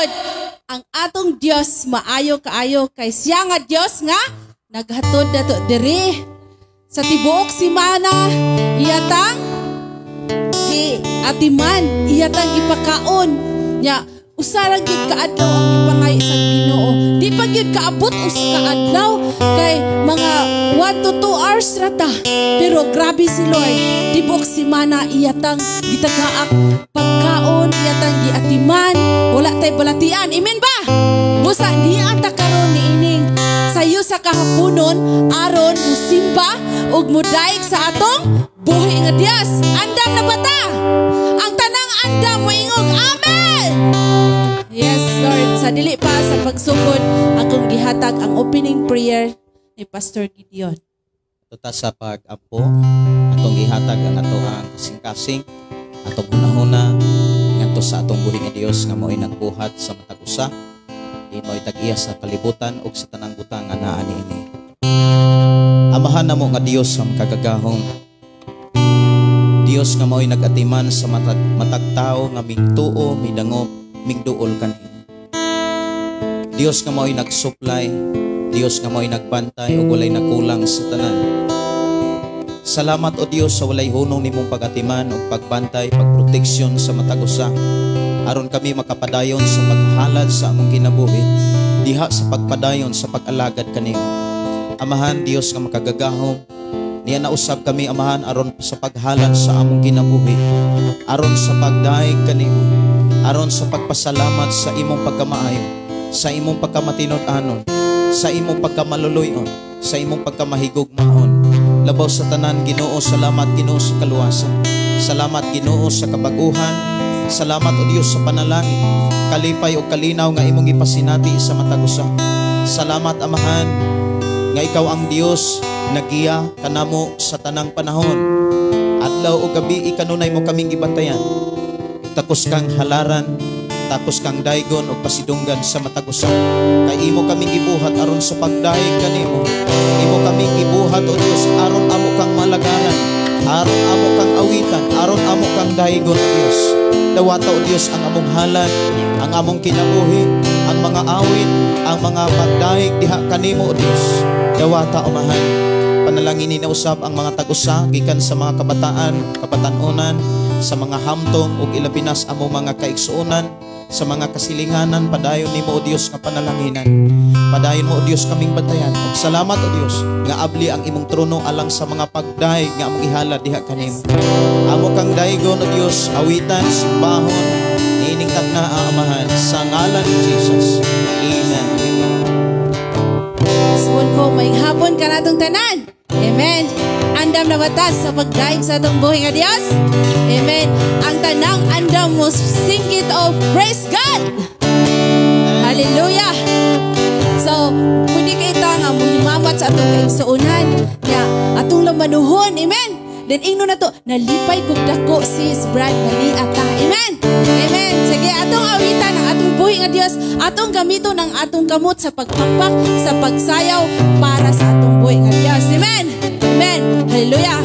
Lord. Ang atong Dios maayo kaayo kay siya nga Dios nga naghatod nato diri sa tibuok simana, iyatang gi atiman, iyatang ipakaon nya. Usa ra gyud ka adlaw ang gipangay sa Ginoo. Di pa gyud kaabot usa ka adlaw kay mga 1 to 2 hours ra ta, pero grabe si Lord. Tibuok simana iyatang gitagaak pagkaon, iyatang giatiman, wala tay balatian. Amen ba? Busa niya ta karon niining sayo sa kahaponon aron musimba ug mudaig sa atong buhi nga Dios. Andam na bata? Ang tanang andam, moingog amen. Yes, Lord. Sa dili pa sa pagsugod, akong gihatag ang opening prayer ni Pastor Gideon. Tuta sa pag-ampo, atong gihatag ang ato ang kasing-kasing, atong hunahuna ngadto sa atong buhi nga Dios nga mao'y nagbuhat sa matag usa, di mao'y tag-iya sa kalibutan ug sa tanang butang nga naa niini. Amahan namo nga Dios sa makagagahom, Dios nga mao'y nag-atiman sa matag tao nga migtuo, midangop, migduol kanimo. Dios nga mao'y nagsupply, Dios nga mao'y nagbantay ug walay nakulang sa tanan. Salamat, o Dios, sa walay hunong nimong pag-atiman ug pagbantay, pagproteksyon sa matag usa aron kami makapadayon sa paghalad sa among kinabuhi diha sa pagpadayon sa pag-alagad kanimo. Amahan Dios nga makagagahom, niya nausab kami, Amahan, aron sa paghalad sa among kinabuhi, aron sa pagdaig kanimo, aron sa pagpasalamat sa imong pagkamaayo, sa imong pagkamatinud-anon, sa imong pagkamaluluyon, sa imong pagkamahigugmaon. Labaw sa tanan, Ginoo, salamat, Ginoo, sa kaluwasan. Salamat, Ginoo, sa kabaguhan. Salamat, o Dios, sa panalangin, kalipay o kalinaw nga imong ipasinati sa matag usa. Salamat, Amahan, nga ikaw ang Dios nagiya kanamo sa tanang panahon. Adlaw o gabi, ikanunay mo kaming gibantayan. Takos kang halaran, takos kang daygon o pasidunggan sa matag usa. Kay imo kaming gibuhat aron sa pagdayeg kanimo. Imo kaming gibuhat, o Dios, aron amo kang malagaran, aron amo kang awitan, aron amo kang daygon, o Dios. Dawata, o Dios, ang among halad, ang among kinabuhi, ang mga awit, ang mga pagdayeg diha kanimo, o Dios. Dawata, Amahan. Panalangin na usab ang mga tag-usa gikan sa mga kabataan, kabatanunan, sa mga hamtong ug ilabinas amo mga kaigsuonan, sa mga kasilinganan. Padayon nimo, o Dios, nga panalanginan. Padayon mo, o Dios, kaming bantayan. Ug salamat, o Dios, nga abli ang imong trono alang sa mga pagdayeg nga among ihalad diha kanimo. Amo kang daygon, o Dios, awitan, simbahon, niining tagna, Amahan, sa ngalan ni Jesus. Amen. Amen. Suon ko, may hapon ka natong tanan. Amen. Andam na batas sa pagdaig sa atong buhi nga Dios. Amen. Ang tanang andam mo singgit o praise God. Hallelujah. So, pwede kay ta nga muhimamat sa atong kaigsuonan. Ya, atong lamanuhon. Amen. Then ingno na to, nalipay kog dako, sis Brad, nali ata. Amen. Amen. Sige, atong awitan ang atong buhi nga Dios, atong gamiton ang atong kamot sa pagpakpak, sa pagsayaw para sa atong buhi nga Dios. Amen. Amen. Hallelujah.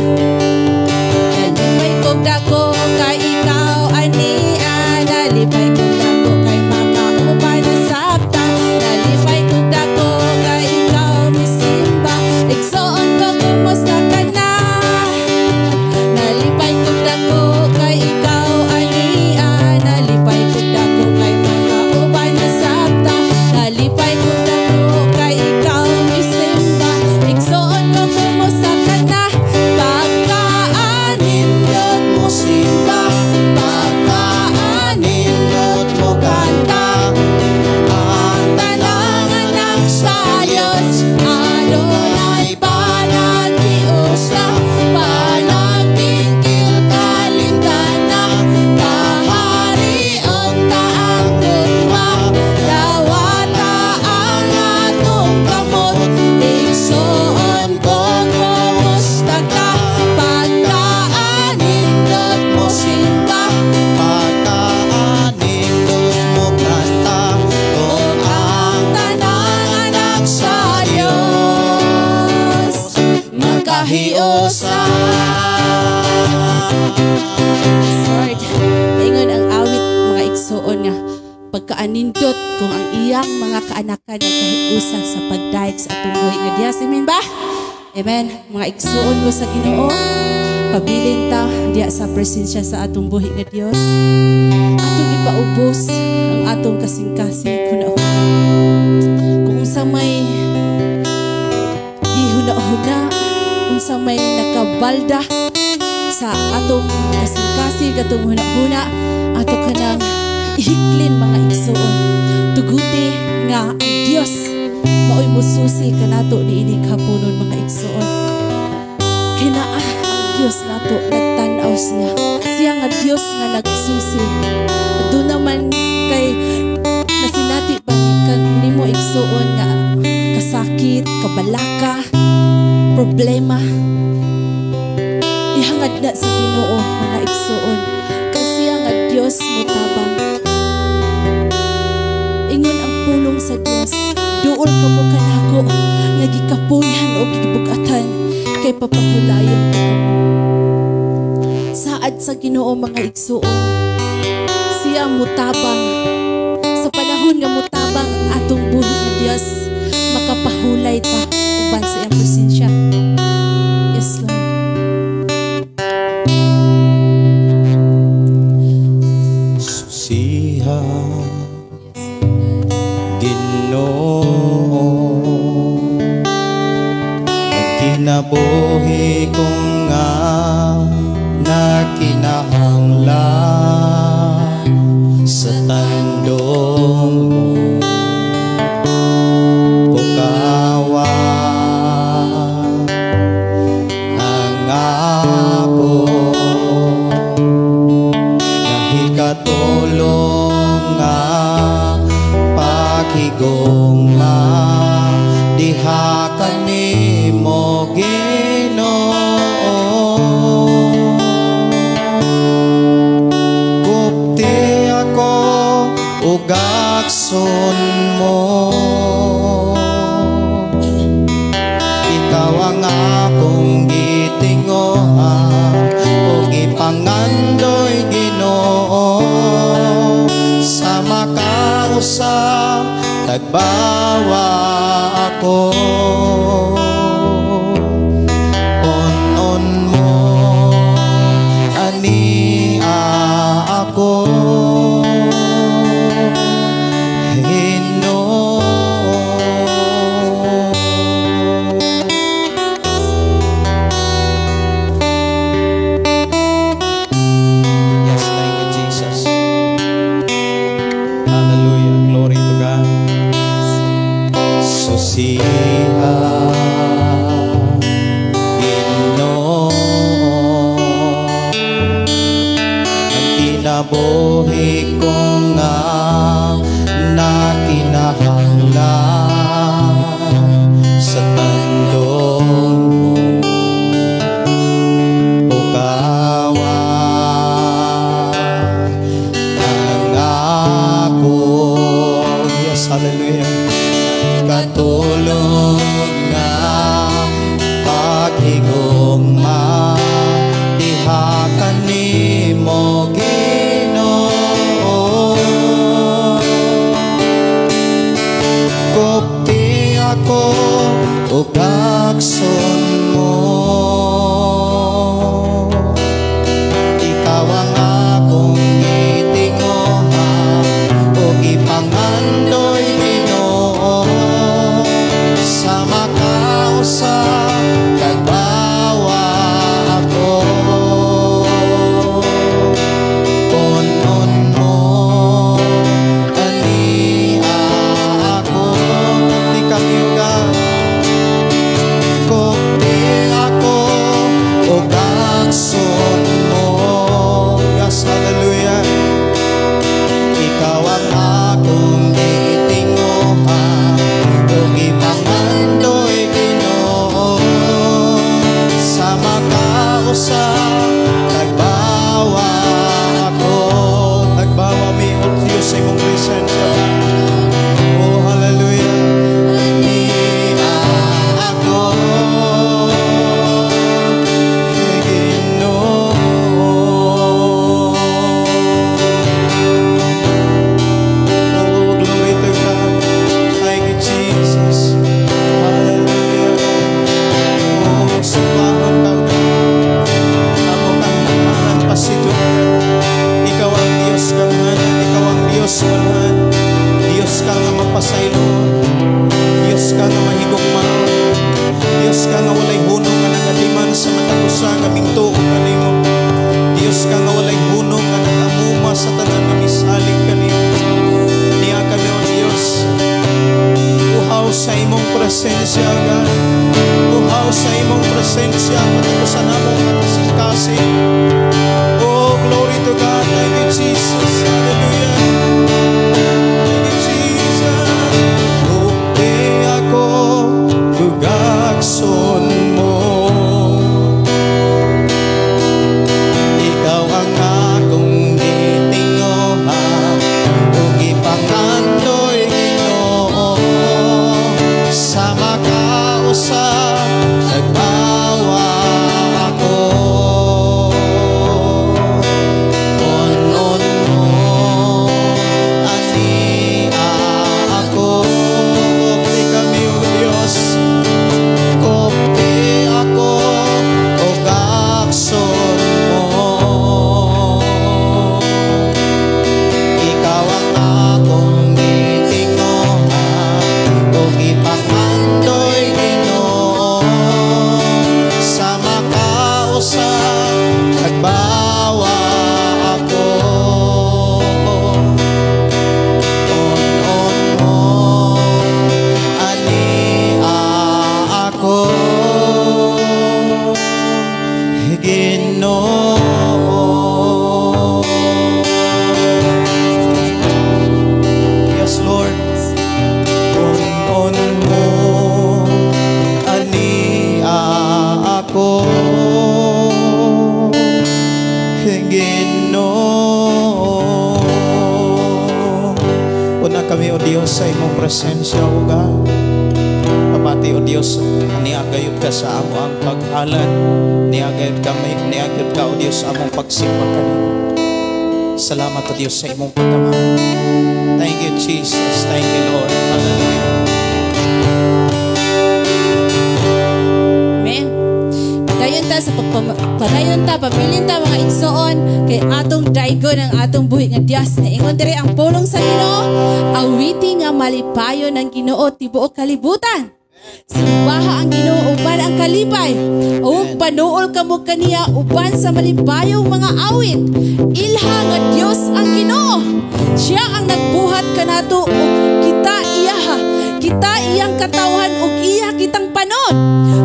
Nalipay kog dako kay ikaw ania, nalipay kog dako kay makauban na sabta, nalipay kog dako kay ikaw misimba. Igsoon ko, kumusta ka na? Nalipay kog dako kay ikaw ania, nalipay kog dako kay makauban na sabta, nalipay kog dako kay ikaw misimba. Igsoon ko, kumusta ka na? Pagkaanindot mo simba, Pagkaanindot mo kanta, ang tanang anak sa Diyos, adunay panaghiusa, panagtingkil kalintana, kaharion ta ang gugma, dawata ang atong kamot. Igsoon ko, kumusta ka? Pagkaanindot mo simba, Pagkaanindot mo kanta, kung ang tanang anak sa Diyos makahiusa. Lord, ingon ang awit, mga igsuon, nga pagka Magkaanindot kung ang iyang mga kaanakan nagkahiusa sa pagdayeg sa atong buhi nga Dios. Amen ba? Amen. Mga igsuon mo sa Ginoo, pabilin ta diya sa presensya sa atong buhi nga Dios. Atong ipaubos ang atong kasing-kasing huna-huna. Kung unsa may gihuna-huna, unsa may nakabalda sa atong kasing-kasing, atong huna-huna, ato kanang ihiklin, mga igsuon. Tuguti nga ang Dios maoy mususi kanato niining haponon, mga igsuon. Kay naa ang Dios nato, nagtan-aw siya. Siya nga Dios nga nagsusi. Doon naman kay nasinati ba ni kan nimo, igsuon, nga kasakit, kabalaka, problema. Ihangad na sa Ginoo, mga igsuon. Kay siya nga Dios motabang. Ingon ang pulong sa Dios, "Duol kamo kanako nga gikapuyan o gibugatan, kay papahulayon ko kamo." Saad sa Ginoo, mga igsuon. Siya mutabang. Sa panahon nga mutabang ang atong buhi nga Dios, makapahulay ta uban sa iyang presensya. Yes, Lord. Susiha, Ginoo, ang kinabuhi ko nga nakinahanglan sa tandong mo. Pukawa ang ako nahikatulong nga paghigugma diha kanimo, Ginoo. Gupti ako ug akson mo. Ikaw ang akong gitingoha ug ipangandoy, Ginoo, sa makausa tagbawa ako. On-on mo ani ako, Ginoo. Yes, thank you, Jesus. Hallelujah. Glory to God. Susiha, Ginoo, ang kinabuhi ko nga nakinahanglan sa tandong mo. Pukawa ang ako. Yes, hallelujah. Katulog nga paghigugma diha kanimo, Ginoo. Gupti ako ug akson mo. Ikaw ang akong gitingoha ug ipangandoy, Ginoo. mapasaylo. Dios ka nga mahigugmaon. Dios ka nga walay hunong nga nagatiman sa matag usa nga mingtuo kanimo. Dios ka nga walay hunong nga nagamuma sa tanan nga misalig kanimo. Niya kami, O Dios. Uhaw sa imong presensya, God. Uhaw sa imong presensya, matag usa namo nga kasing-kasing. Oh, glory to God. Thank you, Jesus. Hallelujah. Thank you, Jesus. Kopti ako, ug akson mo. Ikaw ang akong gitinguha ug gipangandoy, Ginoo. Sa makausa nagbawa ako. On mo ani ako. Kopti kami, O Dios. Kopti ako ug akson mo. Ikaw ang akong gitinguha ug gipangandoy, Ginoo. Sa makausa nagbawa ako. On mo ani ako, Ginoo. Yes, Lord. On mo ani ako, Ginoo. Una kami, O Dios, sa imong presensya, O God. Pamati, O Dios, niagayod ka sa amo ang paghalad. Niagayod ka, niagayod ka, O Dios, sa among pagsimba kanimo. Salamat, O Dios, sa imong pagkamahal. Thank you, Jesus. Thank you, Lord. Hallelujah. Amen. Padayon ta sa padayon ta, pabilin ta, mga igsoon, kay atong daigon ang atong buhi nga Dios. Naingon diri ang pulong sa Ginoo, awiti nga malipayon ang Ginoo tibuok kalibutan. Simbaha ang Ginoo uban ang kalipay. Ug panuol kamo kaniya uban sa malipayong mga awit. Ilha nga Dios ang Ginoo. Siya ang nagbuhat kanato ug kita iyaha. Kita iyang katawhan ug iya kitang panon.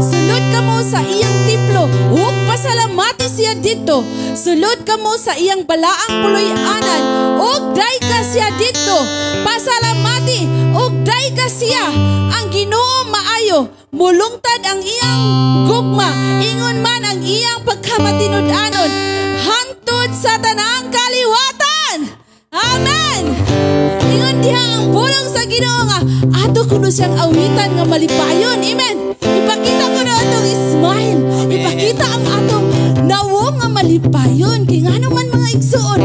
Sulod kamo sa iyang templo ug pasalamati siya didto. Sulod kamo sa iyang balaang puloy-anan ug dayga siya didto. Pasalamati ug dayga siya. Ang Ginoo maayo, mulungtad ang iyang gugma, ingon man ang iyang pagkamatinud-anon hangtod sa tanang kaliwatan. Amen. Ingon diha ang pulong sa Ginoo nga ato kuno siyang awitan nga malipayon. Amen. Ipakita kuno atong smile. Amen. Ipakita ang atong nawong nga malipayon. Kay ngano man, mga igsoon,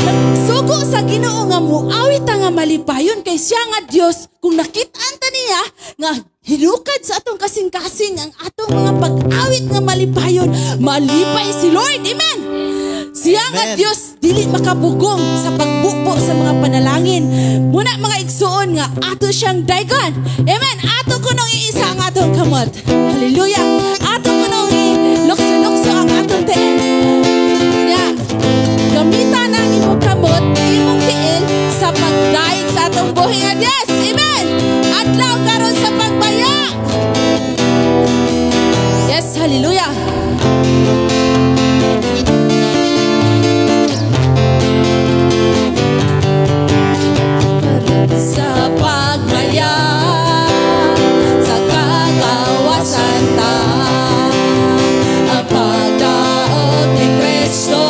nagsugo sa Ginoo nga muawit ta nga malipayon kay siya nga Dios, kung nakit-an ta niya nga hinukad sa atong kasing-kasing ang atong mga pag-awit nga malipayon, malipay si Lord. Amen. Siya nga Amen. Dios dili makabugong sa pagbubo sa mga panalangin. Muna, mga igsuon, nga ato siyang daygon. Amen. Ato kunong iisa ang atong kamot. Hallelujah. Ato kunong i-lukso-lukso ang atong tiil. Ya. Gamitan ang imong kamot, imong tiil sa pagdaig sa atong buhi nga Dios. Amen. Adlaw karon sa pagmaya. Yes, hallelujah. Sa pagmaya sa kagawasan ta, ang pagdaot ni Kristo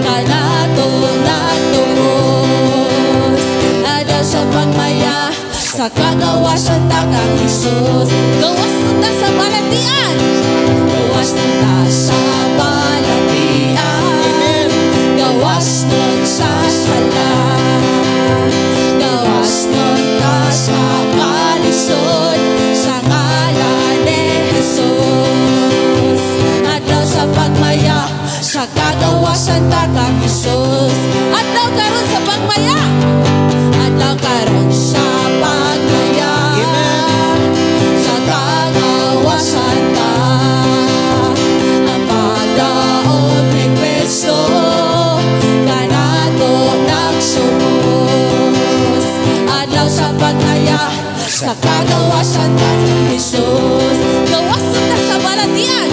kanato natubos. Ada sa pagmaya sa kagawasan ta kang Jesus. Gawas ta sa balatian, gawas ta sa balatian, gawas nun sa sala, gawas nun ta sa kalisod, sa ngalan ni Jesus. Adlaw sa pagmaya sa kagawasan ta kang Jesus. Adlaw karon sa pagmaya, adlaw karon sa Adlaw sa pagmaya sa kagawasan ta Jesus. Gawas ta sa balatian.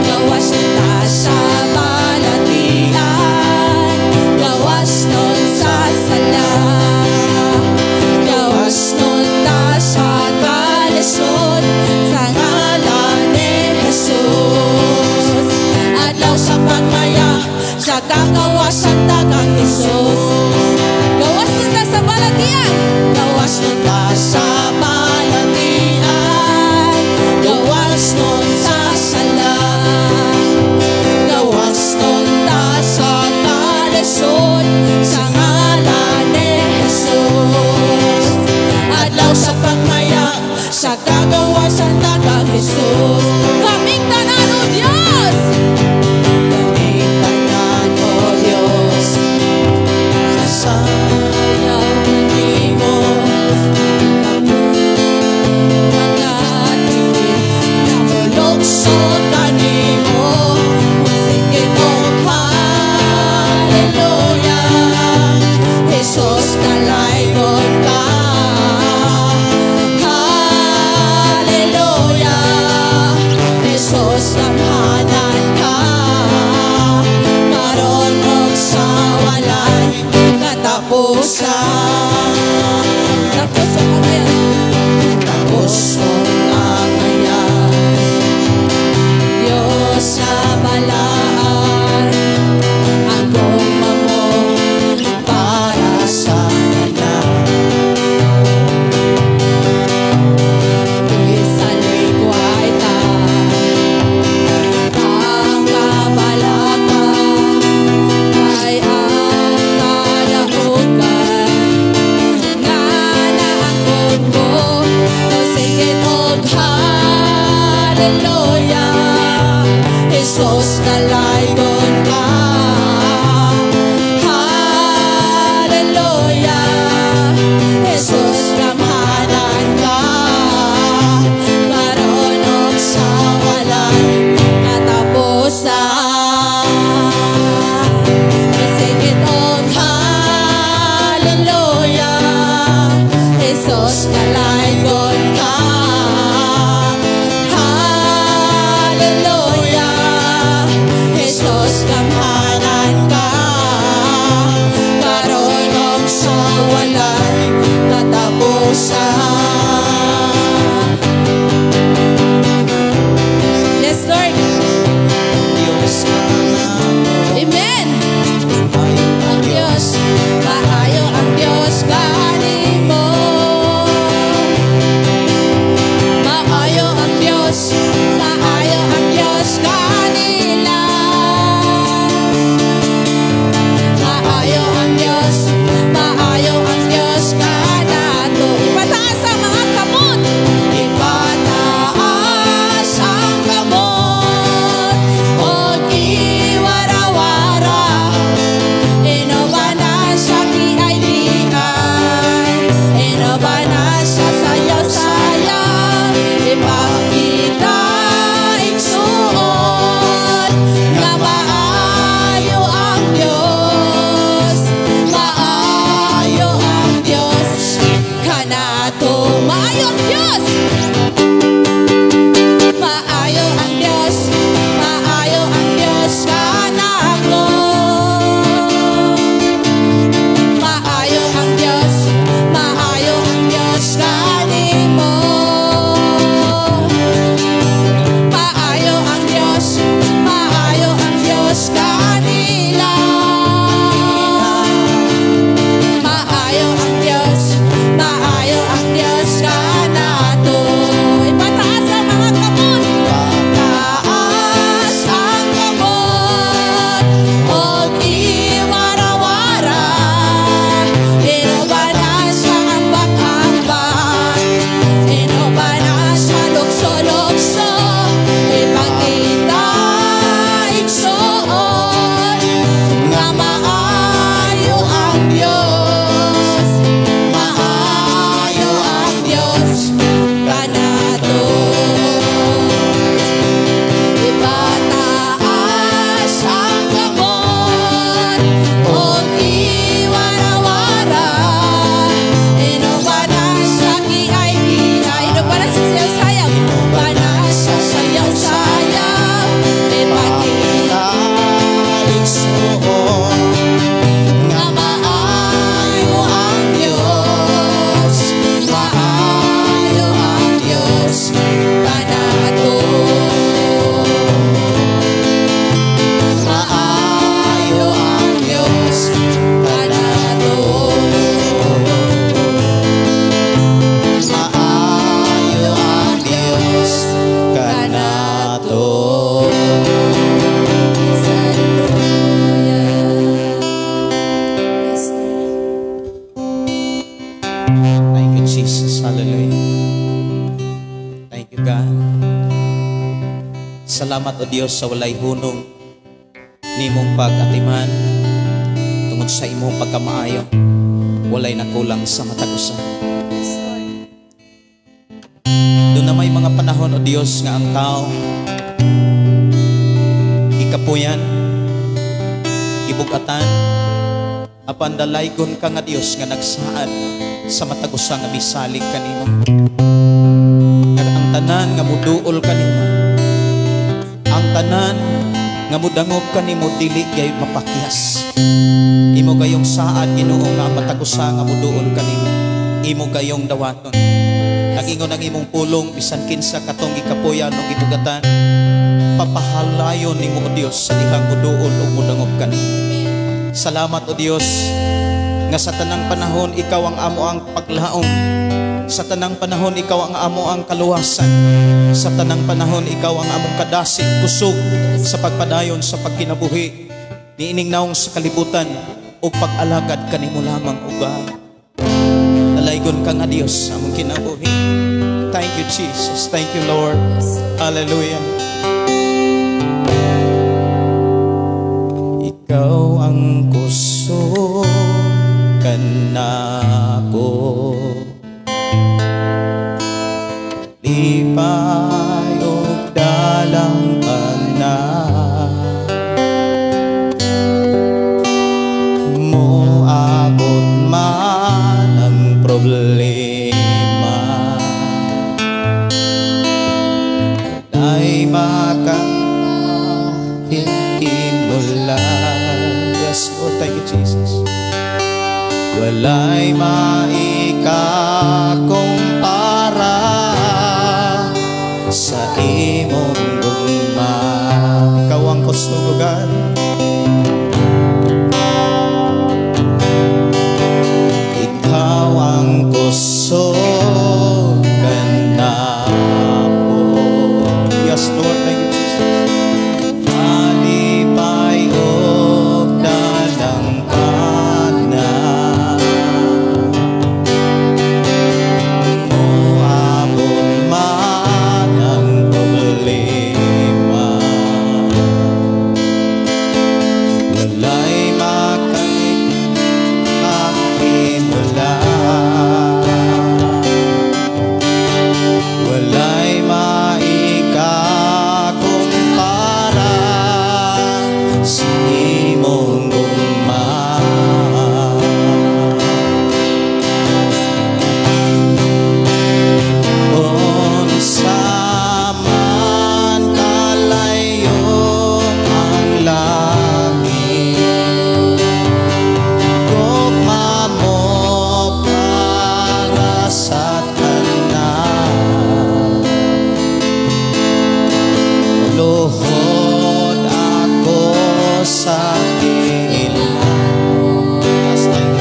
Gawas ta sa balatian. Gawas nun sa sala. Gawas nun ta sa kalisod sa ngalan ni Jesus. Adlaw sa pagmaya sa kagawasan ta kang Jesus. Gawas nun ta sa balatian. Gawas nun ta sa balatian. Gawas nun sa sala. Gawas nun ta sa kalisod sa ngalan ni Jesus. Adlaw sa pagmaya sa kagawasan ta kang Jesus. Kaming tanan, O Diyos! Kaming tanan, O Diyos, Sayaw kanimo, mga tiwil nga molukso kanimo. Musikit og hallelujah. Jesus, dalaygon ka. Hallelujah. Jesus, gamhanan ka. Karon og sa walay katapusan. Tapos ang kagayan. Takos ang kagayan. Diyos sa balaan ang gugma mo para sa tanan. Isalikway ta ang kabalaka kay ang kadaogan nga naangkon ko. Musikit og hallelujah. Jesus, dalaygon ka. Hallelujah. Jesus, gamhanan ka. Karon og sa walay katapusan. Musikit og hallelujah. Jesus, dalaygon ka. Hallelujah. Jesus. Thank you, Jesus. Hallelujah. Thank you, God. Salamat, O Dios, sa walay hunong nimong pag-atiman tungod sa imong pagkamaayo. Walay nakulang sa matag usa. Yes, Lord. Duna may mga panahon, O Dios, nga ang tao gikapuyan, gibugatan, apan dalaygon ka nga Dios nga nagsaad sa matag usa nga misalig kanimo. Nga ang tanan nga muduol kanimo, ang tanan nga mudangop kanimo, dili gayud mapakyas. Imo gayong saad, Ginoo, nga ang matag usa nga muduol kanimo, imo gayong dawaton. Nagingon ang imong pulong, bisan kinsa katong gikapuyan o gibugatan, papahalayon nimo, O Dios, sa dihang muduol ug mudangop kanimo. Salamat, O Dios, nga sa tanang panahon ikaw ang amo ang paglaom. Sa tanang panahon ikaw ang amo ang kaluwasan. Sa tanang panahon ikaw ang among kadasig, kusog sa pagpadayon sa pagkinabuhi niining naong sa kalibutan ug pag-alagad kanimo lamang, O God. Dalaygon ka nga Dios sa among kinabuhi. Thank you, Jesus. Thank you, Lord. Hallelujah. Ikaw ang kusog kanako, lipay ug dalang panan, moabot man ang problema, ay makahimula. Yes, Lord, thank you, Jesus. Walay maikakumpara sa imong gugma. Ikaw ang kusog, O God. Ikaw ang kusog kanako. Yes, Lord, thank you, Jesus. Malipay og dalang pana, moabot man ang problema, walay makahimula, walay maikakumpara sa imong gugma. Unsa man kalayo ang langit, gugma mo para sa tanan. Luhod ako sa kilan. Yes, thank you.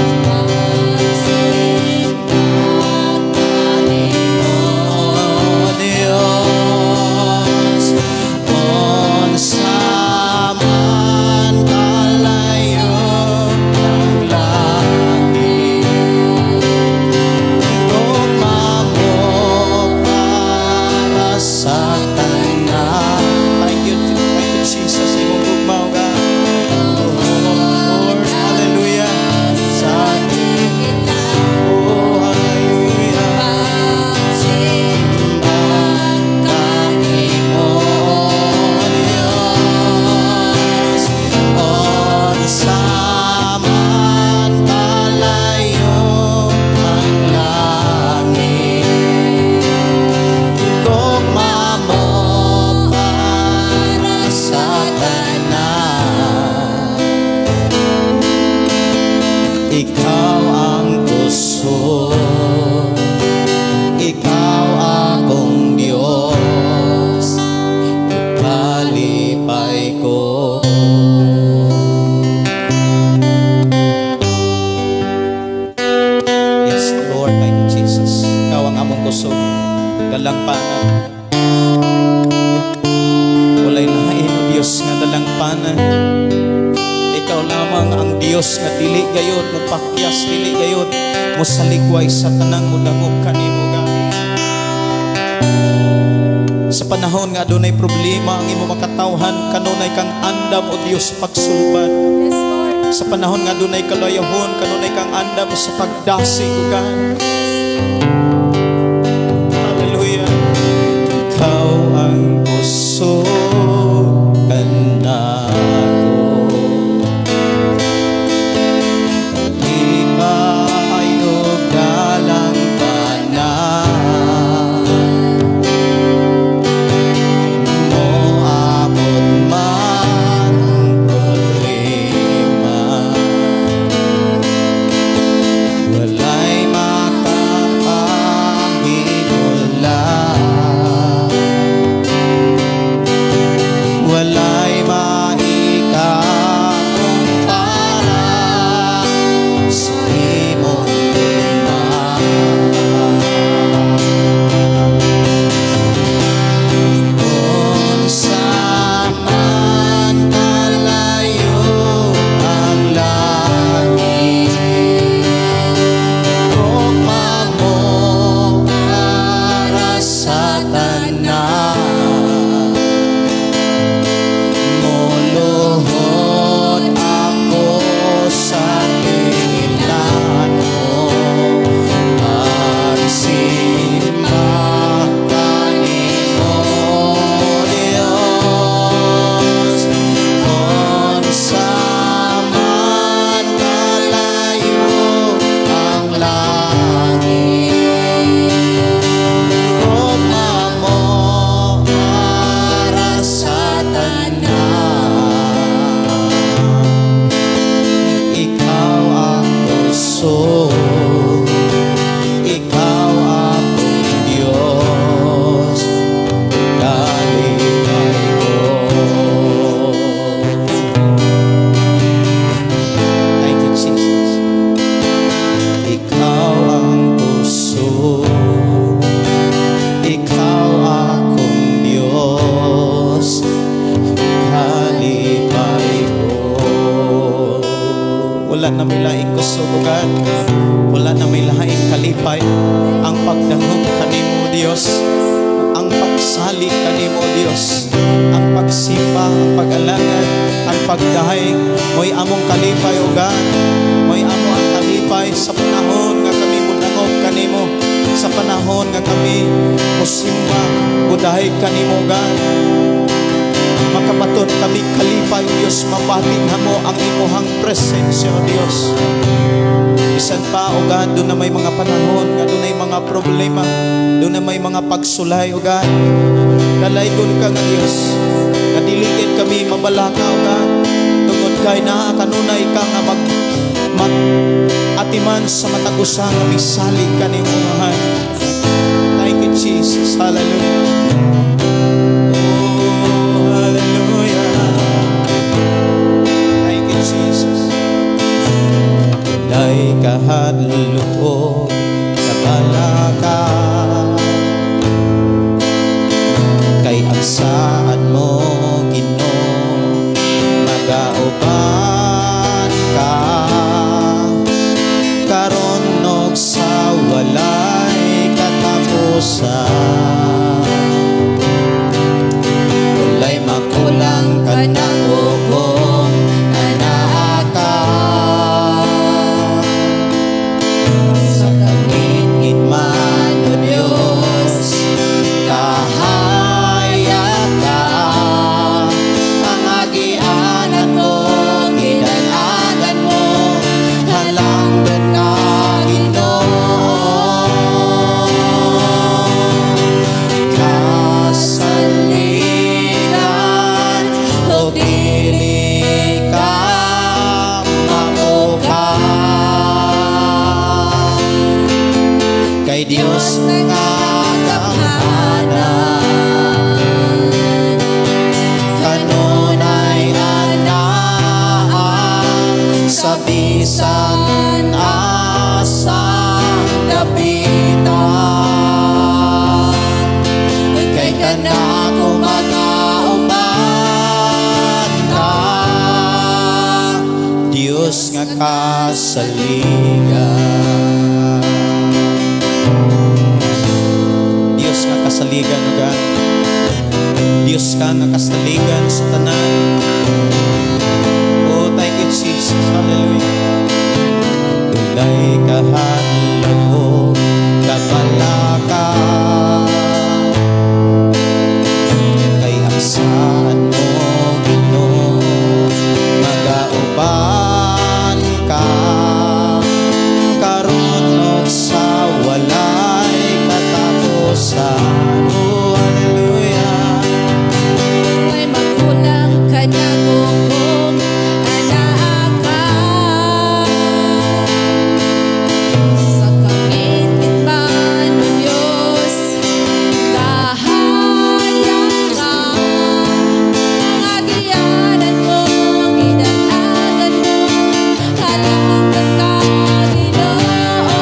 O Diyos, unsa man kalayo ang langit, gugma mo para sa tanan. Thank you, Jesus, imong gugma, O God. Oh, Lord, hallelujah. Sa Oh, hallelujah. Kanimo, Diyos, unsa man kalayo ang langit, gugma mo para sa tanan. Ikaw ang kusog, ikaw akong Diyos, ikalipay ko. Yes, Lord, thank you, Jesus. Ikaw ang among kusog, dalangpanan. Walay lain, O Diyos, nga dalangpanan. Ikaw lamang ang Diyos. Dios nga dili gayod mo pakyas, dili gayod mo salikway sa tanang mudangop kanimo, God. Sa panahon nga adunay problema ang imong makatawhan, kanunay kang andam, o Dios, pagsulbad. Yes, Lord. Sa panahon nga adunay kalayahon, kanunay kang andam sa pagdasig, O God. Hallelujah. Ikaw ang kusog kanako, kalipay ug dalangpanan. Moabot man ang problema, walay makapahimula, walay maikakumpara sa imong gugma. Unsa man kalayo ang langit, gugma mo para sa tanan. Muluhod ako sa tiilan mo, pagsimba kanimo, Diyos. Unsa man kalayo ang langit, gugma mo para sa tanan. Ikaw ang kusog, ikaw akong Diyos, kalipay ko. Thank you, Jesus. Ikaw ang kusog, ikaw akong Diyos, kalipay ko. Wala na may laing kusog, O God. Wala na may laing kalipay. Ang pagdangop kanimo, Diyos. Ang pagsalig kanimo, Diyos. Ang pagsimba, ang pag-alagad, ang pagdahig. Mo'y among kalipay, O God. Mo'y amo ang kalipay sa panahon nga kami mudangop kanimo. Sa panahon nga kami musimba, mudahig kanimo, God. Makabaton kami kalipay, Diyos, mabati namo ang imuhang presensya, O Diyos. Bisan pa, O God, duna may mga panahon nga duna mga problema, duna may mga pagsulay, O God. Dalaygon ka nga Diyos, nga dili gid kami mabalaka, O God. Tungod kay naa kanunay ka nga mag, mag atiman sa matag usa nga misalig kanimo, Amahan. Thank you, Jesus. Hallelujah. Oh, hallelujah. Thank you, Jesus. Walay kahadlok, kabalaka, kay ang saad mo, Ginoo, magauban ka karon ug sa walay katapusan. Walay makulang kanako kung anaa ka. Sa kalingit man, O Diyos, kahaya ka. Ang agianan mo, gidalagan mo, halangdon nga Ginoo. Kasaligan o dili ka mapukaw, kay Dios nga gamhanan, kanunay anaa sa bisan asa dapita, kay kanako magauban ka, Dios nga Kasaligan. Dios nga kasaligan, o God. Dios ka nga kasaligan sa tanan. Oh, thank you, Jesus. Hallelujah. Dunay kahadlok o kabalaka, kay ang saad mo, Ginoo, magauban ka karon ug sa walay katapusan. Oh, hallelujah. Ay magulang kanako kung anaa ka. Sa kangitngit man, O Diyos, kahayag ka. Nga giyanan mo, gidalagan mo, halingkod ka, Ginoo.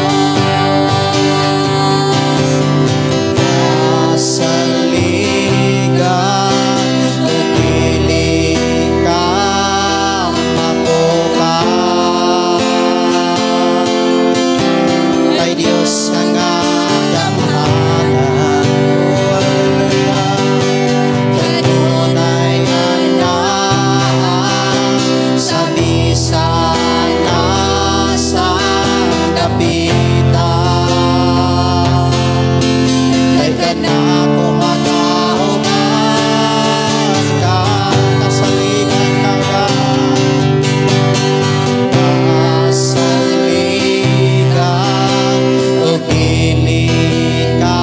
Kasaligan ug dili ka mapukaw, kay Dios nga nga gamhanan. Oh, hallelujah. Kanunay anaa sa bisan asang dapita, kay kanako magauban ka. Kasaligan ka ba? Kasaligan ug dili ka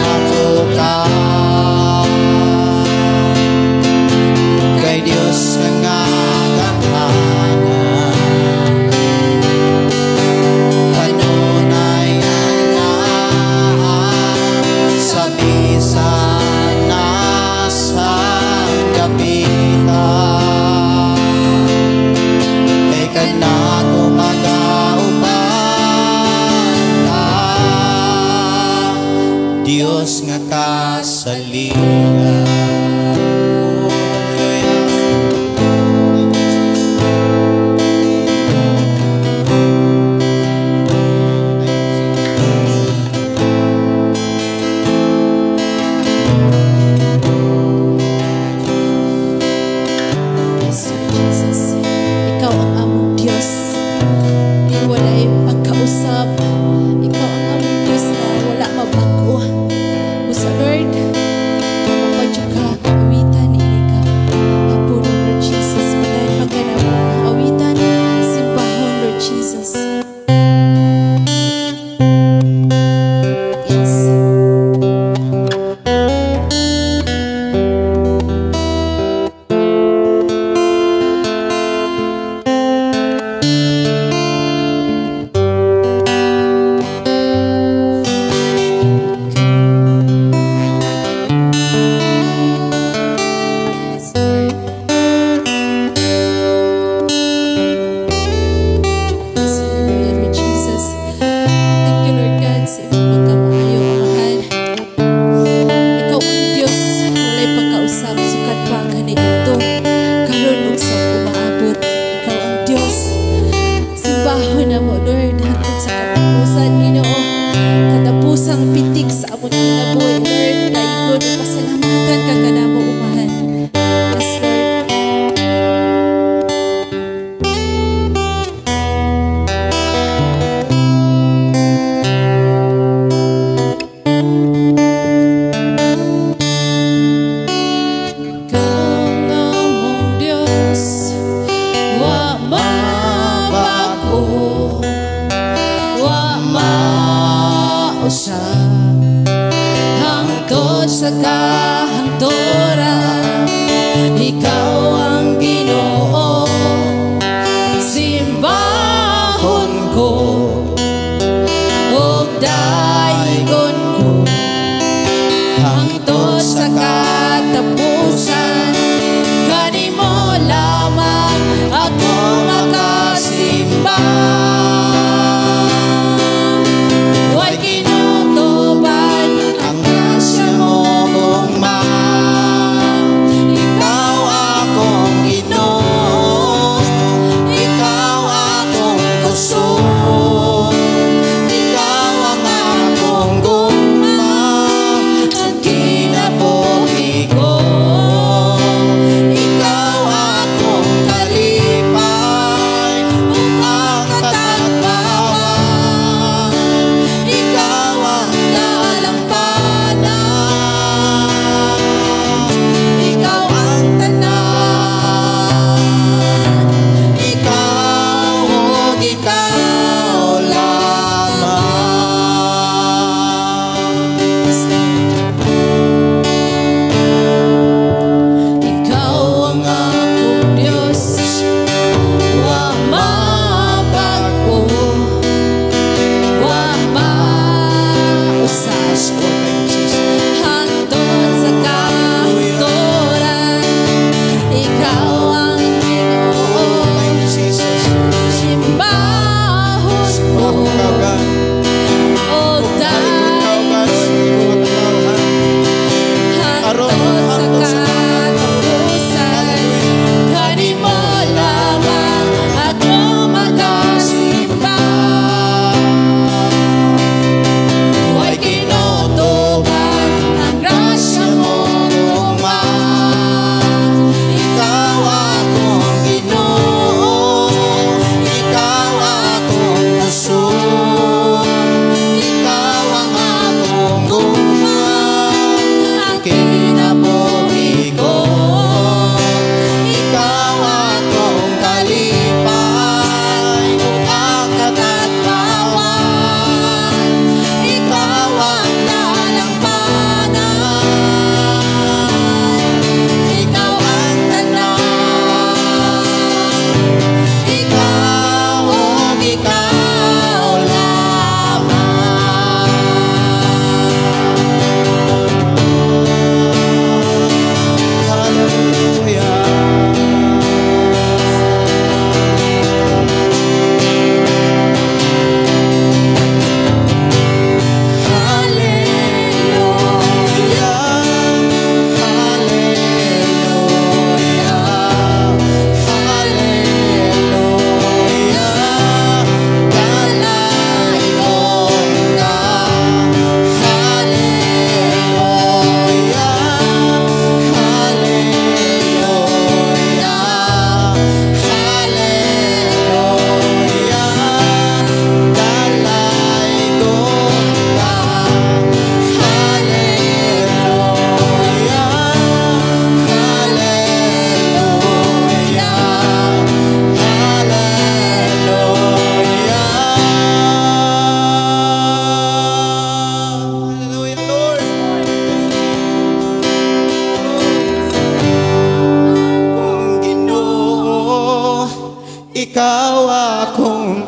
mapukaw, kay Dios nga nga gamhanan, kanunay anaa sa bisan asang dapita, kay kanako magauban ka, Dios nga kasaligan. Oh, hallelujah. Thank you, Jesus. Thank you, Jesus. Yes, Lord Jesus. Ikaw ang among Diyos. Di walay pagkausab. Ikaw ang among Diyos na wala mabag-o. Busa, Lord, amo pa jud ka awitan ini ka. Hapon, Lord Jesus. Padayon pa ka na awitan. Simbahon, Lord Jesus. Yes. Yes, Lord. Yes, hallelujah, Lord Jesus. Thank you, Lord God, sa imong pagkamaayo, Amahan. Ikaw ang Diyos, walay pagkausab, sukad pa kaniadto, karon ug sa umaabot. Ikaw ang Diyos. Simbahon na mo, Lord, hangtod sa katapusan, Ginoo. Katapusang pitik sa among kinabuhi, Lord, daigon ug pasalamatan ka kanamo, Umahan. Yes, Lord. Ikaw nga among Diyos, wa mabag-o, wa mausab, hangtod sa kahangturan, ikaw ang Ginoo. Simbahon ko ug daygon ko hangtod sa katapusan. Kanimo lamang ako makasimba. Way kinutuban ang grasya mo gugma. Ikaw akong Ginoo, ikaw.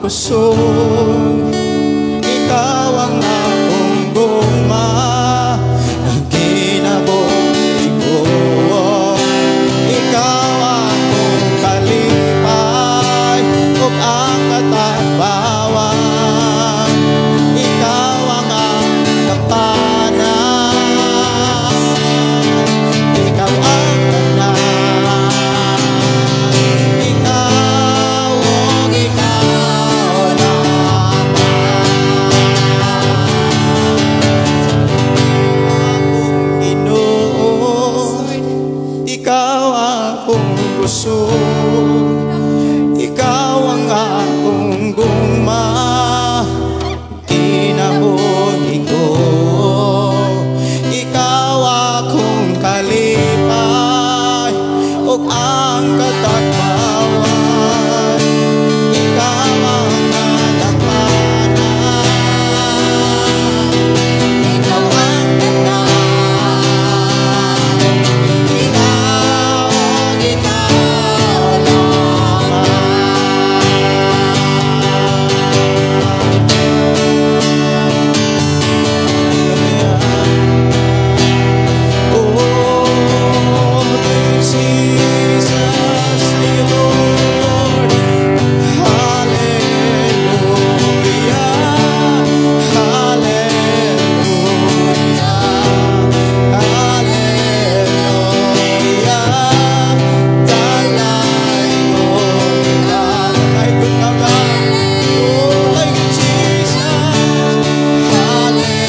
Kusog, ikaw ang akong gugma, ang kinabuhi ko. Ikaw akong kalipay ug ang katagbawan. Ikaw ang dalampanan. Ikaw ang tanan. Ikaw, ug ikaw lamang. Akong Ginoo, ikaw akong kusog, ikaw ang akong gugma, kinabuhi ko. Ikaw akong kalipay ug ang katagbawan. Ikaw ang dalampanan. Ikaw ang tanan. Ikaw, ikaw lamang. Oh, Jesus, thank you, Lord. Hallelujah, hallelujah, hallelujah. Dalaygon ka, dalaygon ka, God. Oh, thank you, Jesus. Hallelujah,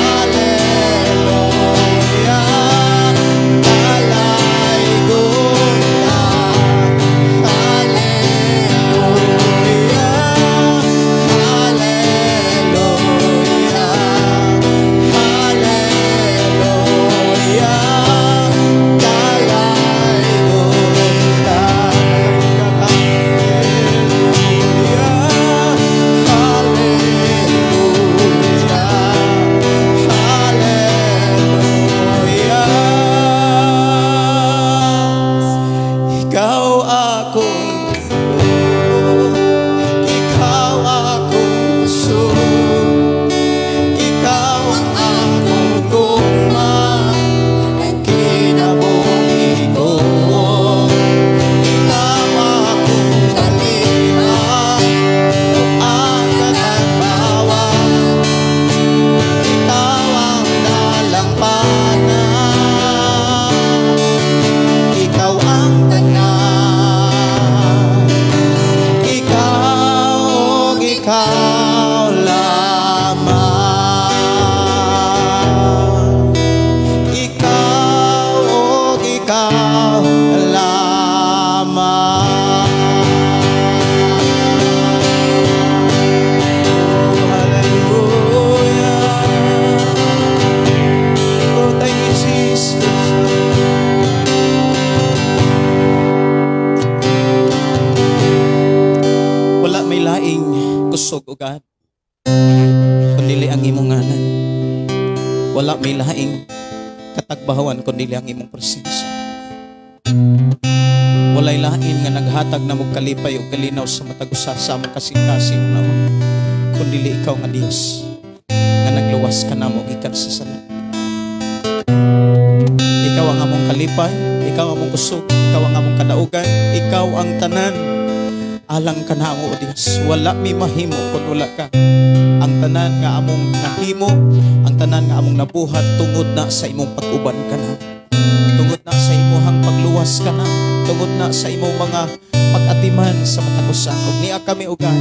hallelujah. Dalaygon ka. Hallelujah, hallelujah, hallelujah. Dalaygon ka. Hallelujah, hallelujah, hallelujah. Ikaw akong, ikaw akong kusog, ikaw ang akong gugma, ang kinabuhi ko. Ikaw akong kalipay, ang katagbawan. Ikaw ang dalampanan. Ikaw ang tanan. Ikaw, ikaw lamang. Ikaw, ikaw lamang. Hallelujah. Oh, thank you, Jesus. Wala may laing kusog, O God, kundi ang imong ngalan. Wala may laing katagbawan kundi ang imong presensya. Walay lain nga naghatag na mong kalipay o kalinaw sa matag usa sa among kasing-kasing naon, kundi ikaw nga Dios nga nagluwas kanamo gikan sa sala. Ikaw ang among kalipay, ikaw ang among kusog, ikaw ang among kadaugan, ikaw ang tanan. Alang kanamo, O Dios, wala mi mahimo kung wala ka. Ang tanan nga among nahimo, ang tanan nga among nabuhat tungod na sa imong pag-uban kanamo. Tungod na sa imong pagluwas kanamo, tungod na sa imong mga pag-atiman sa matag usa. Ug niya kami, O God,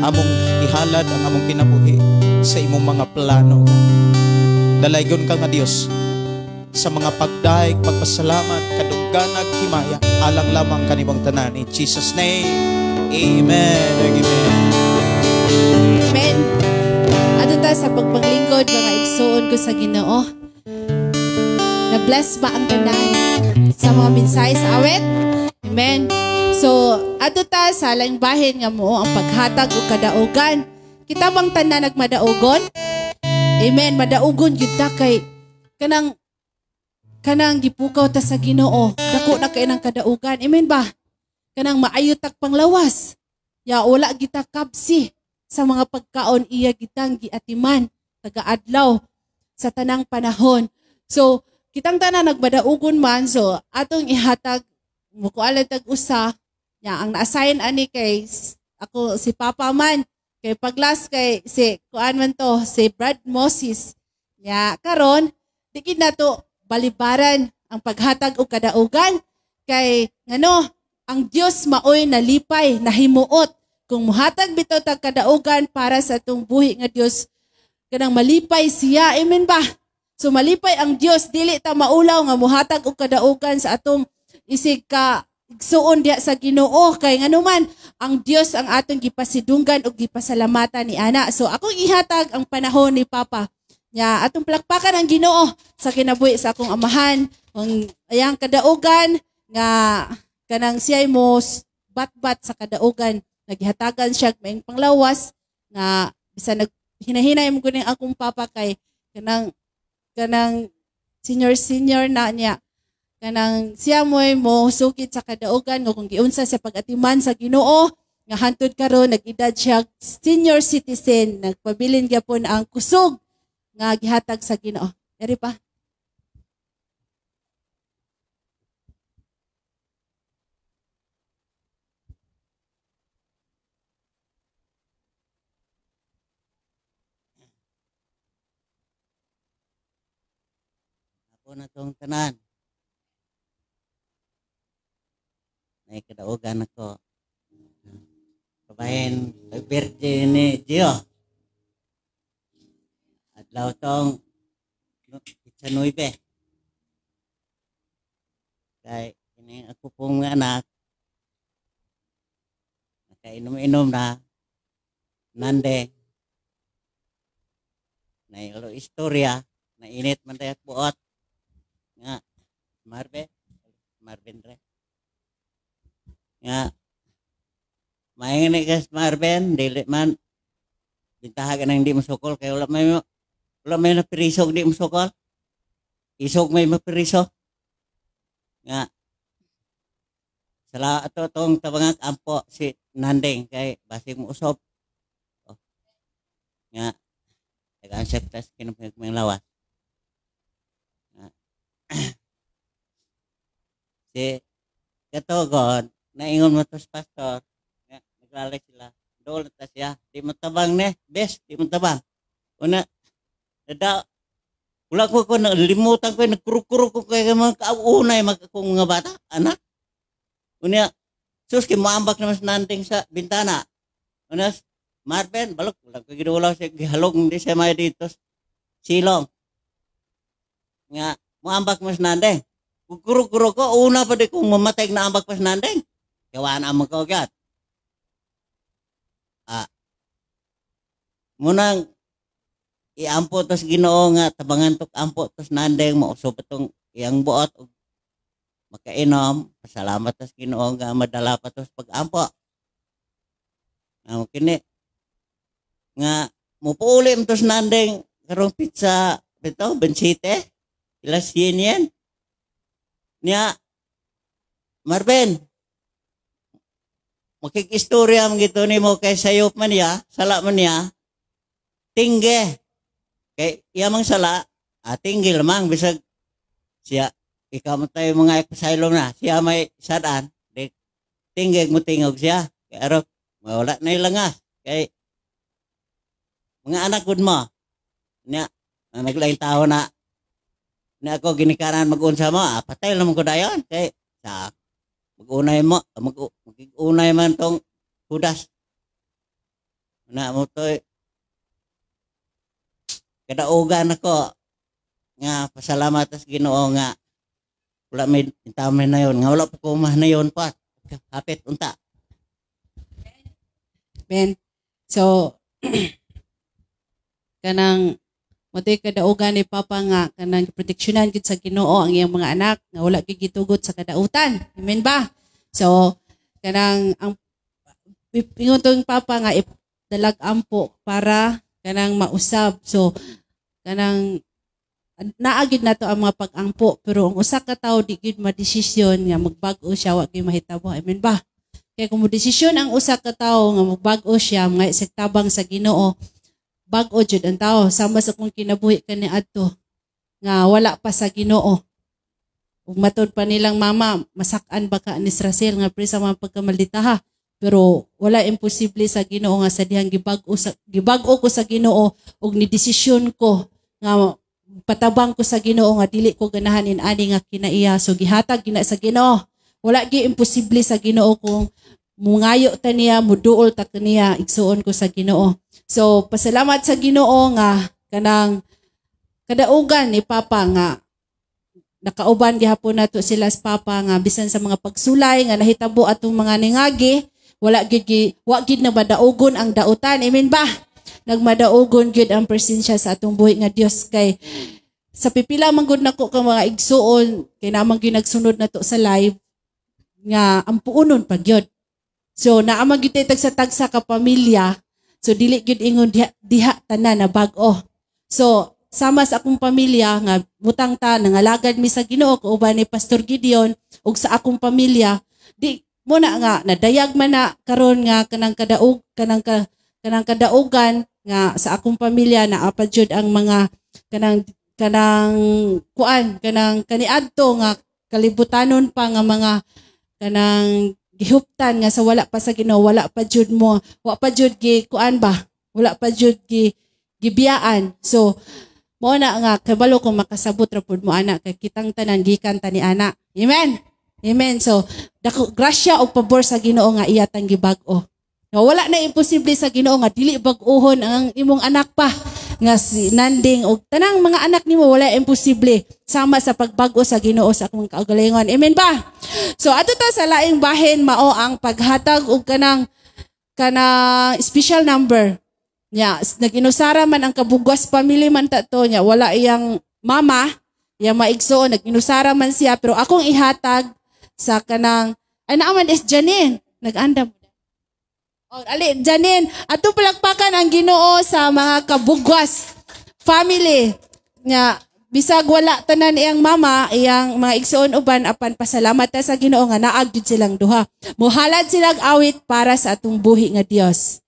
among ihalad ang among kinabuhi sa imong mga plano. Dalaygon ka nga Dios sa mga pagdaig, pagpasalamat, kadungganag, himaya, alang lamang kanimong tanan. In Jesus' name, amen. Amen. Amen. Adto ta sa pagpaglingkod, mga igsuon ko sa Ginoo. Na-bless ba ang tanan sa mga mensahe sa awit? Amen. So, adto ta sa laing bahin nga mo ang paghatag og kadaugan. Kita bang tanan nagmadaugon? Amen. Madaugon gyud ta kay kanang kanang gipukaw ta sa Ginoo. Dako na kay nang kadaugan. Amen ba? kanang maayo tag panglawas. Ya wala kita kabsi sa mga pagkaon, iya gitang giatiman taga-adlaw sa tanang panahon. So kitang tanan nagmadaugon man, so atong ihatag mukualan tag usa nya ang na-assign ani kay ako si Papa man, kay paglas kay si kuan man to si Brad Moses. Nya karon di gid nato balibaran ang paghatag og kadaugan kay ngano ang Dios maoy nalipay, nahimuot kung muhatag bitaw tag kadaugan para sa atong buhi nga Dios, kanang malipay siya. Amen ba? So malipay ang Dios, dili ta maulaw nga muhatag og kadaugan sa atong isig ka igsuon diha sa Ginoo kay nganuman ang Dios ang atong gipasidunggan ug gipasalamatan ni ana. So akong ihatag ang panahon ni Papa. Nya atong palakpakan ang Ginoo sa kinabuhi sa akong amahan, ang ayang kadaugan nga kanang siya'y mo batbat sa kadaugan, nagihatagan siya maing panglawas nga bisan nag hinahinay mo kuning akong papa kay kanang kanang senior senior na niya, kanang siya mo'y mo sukit sa kadaugan nga kung giunsa sa pag-atiman sa Ginoo nga hantod karon nag-edad siya senior citizen, nagpabilin gyapon ang kusog nga gihatag sa Ginoo. Eri pa. Ako na tong tanan. May kadaugan ako. Kabahin, pag-birthday ni Gio. Adlaw tong pizza 9. Kay ini ako pong mga anak, nakainom-inom na, nande, nailo istorya, nainit man tayo buot. Nga, Marve, Marvin re. Nga, maingin ni kas Marvin, dili man, bintahagan ang di masukol, kaya wala may napirisog di masukol. Isog may mapiriso. Nga, sala ato tong tabangak ampo si Nanding, kay basig mo usop. Oh. Nga, nag-answer tas kinumpig mo yung lawas. Nga. Si Katogon, naingon mo tos pastor, nga, naglalay sila. Dool na ta siya. Di mo tabang ne, bes, di mo tabang. Una, dada, wala ko ko, nalimutan ko, nagkurukuro ko kay mga kaunay, mga akong mga bata, anak. Una, sus, kay maambak naman sa Nanding sa bintana. Una, Marvin, balok, wala ko ginulaw siya, gihalog, hindi siya may dito, silong. Nga, maambak mo sa Nanding. Kukuro-kuro ko, una pa di kong mamatay na ambak pa sa Nanding. Kawaan ang mga kagat. Munang, iampo tos Ginoo nga tabangan tok ampo tos Nanding mausop itong iyang buot og makainom, pasalamat tos Ginoo nga madala pa tos pag-ampo. Kini nga mupuuli tos Nanding karong pizza bitaw bensite ilas yen yen. Nya Marvin, makikistorya man gito nimo kay sayop man niya, sala man niya, tingge. Kay iya mang sala, tinggi lamang bisag siya ikaw man tayo mga asylum na, siya may sadaan, di tinggi mo tingog siya. Kay arok mawala na ilangas. Kay mga anak gud mo. Nya naglaing tao na na ako ginikanan mag-unsa mo, patay lang ko dayon kay sa mag-unay mo, mag-unay man tong hudas. Na mo toy kadaugan ako nga pasalamat sa Ginoo nga wala may intamen na yon, nga wala pa ko mahnayon pa. Hapit unta. Ben. So kanang motoy kadaugan ni Papa nga kanang proteksyonan gid sa Ginoo ang iyang mga anak nga wala gyud gitugot sa kadautan. Amen ba? So kanang ang ingon tong Papa nga dalag ampo para kanang mausab. So kanang naa gyud nato ang mga pag-ampo, pero ang usa ka tawo di gyud madesisyon nga magbag-o siya, wa gyud mahitabo. Amen ba? Kay kung desisyon ang usa ka tawo nga mogbag-o siya, mga tabang sa Ginoo, bag-o jud ang tao. Sama sa kung kinabuhi kani adto nga wala pa sa Ginoo. Ug matod pa nilang mama, masak-an ba ka ni Racel nga pre sa mga pagkamalditaha. Pero wala imposible sa Ginoo nga sa dihang gibag-o ko sa Ginoo ug ni desisyon ko nga patabang ko sa Ginoo nga dili ko ganahan in ani nga kinaiya. So gihatag gina sa Ginoo. Wala gi imposible sa Ginoo kung mungayo ta niya, muduol ta kaniya, igsuon ko sa Ginoo. So pasalamat sa Ginoo nga kanang kadaugan ni Papa nga nakauban gihapon nato sila sa Papa nga bisan sa mga pagsulay nga nahitabo atong mga ningagi, wala gid wa gid na madaugon ang dautan. Amen ba? Nagmadaugon gid ang presensya sa atong buhi nga Dios kay sa pipila man gud nako ka mga igsuon kay naman gyud nagsunod nato sa live nga ampuonon pa gyud. So naa man gyud tagsa-tagsa ka pamilya, so dili gyud ingon diha, diha tanan na bag-o. So sama sa akong pamilya nga butang ta nangalagad mi sa Ginoo kauban ni Pastor Gideon ug sa akong pamilya di mo na nga nadayag man na karon nga kanang kadaog kanang ka, kanang kadaugan nga sa akong pamilya naa pa jud ang mga kanang kanang kuan kanang kaniadto nga kalibutanon pa nga mga kanang gihuptan nga sa wala pa sa Ginoo, wala pa jud mo, wa pa jud gi kuan ba, wala pa jud gi gibiyaan. So mo na nga kabalo kung makasabot ra pud mo ana kay kitang tanan gikan ta ni ana. Amen. Amen. So dako grasya og pabor sa Ginoo nga iya tang gibag-o. No, wala na imposible sa Ginoo nga dili bag-ohon ang imong anak pa nga si Nanding og tanang mga anak nimo, wala imposible sama sa pagbag-o sa Ginoo sa akong kaugalingon. Amen ba? So ato ta sa laing bahin mao ang paghatag og kanang kanang special number. Nya, nag-inusara man ang Kabugwas family man ta to nya, wala iyang mama, iyang maigsoon, nag-inusara man siya, pero akong ihatag sa kanang ay naaman is Janine, nag-andam. Oh, ali Janine, ato palakpakan ang Ginoo sa mga Kabugwas family. Nya, bisag wala tanan iyang mama, iyang mga igsoon uban, apan pasalamat ta sa Ginoo nga naag jud silang duha. Muhalad silang awit para sa atong buhi nga Dios.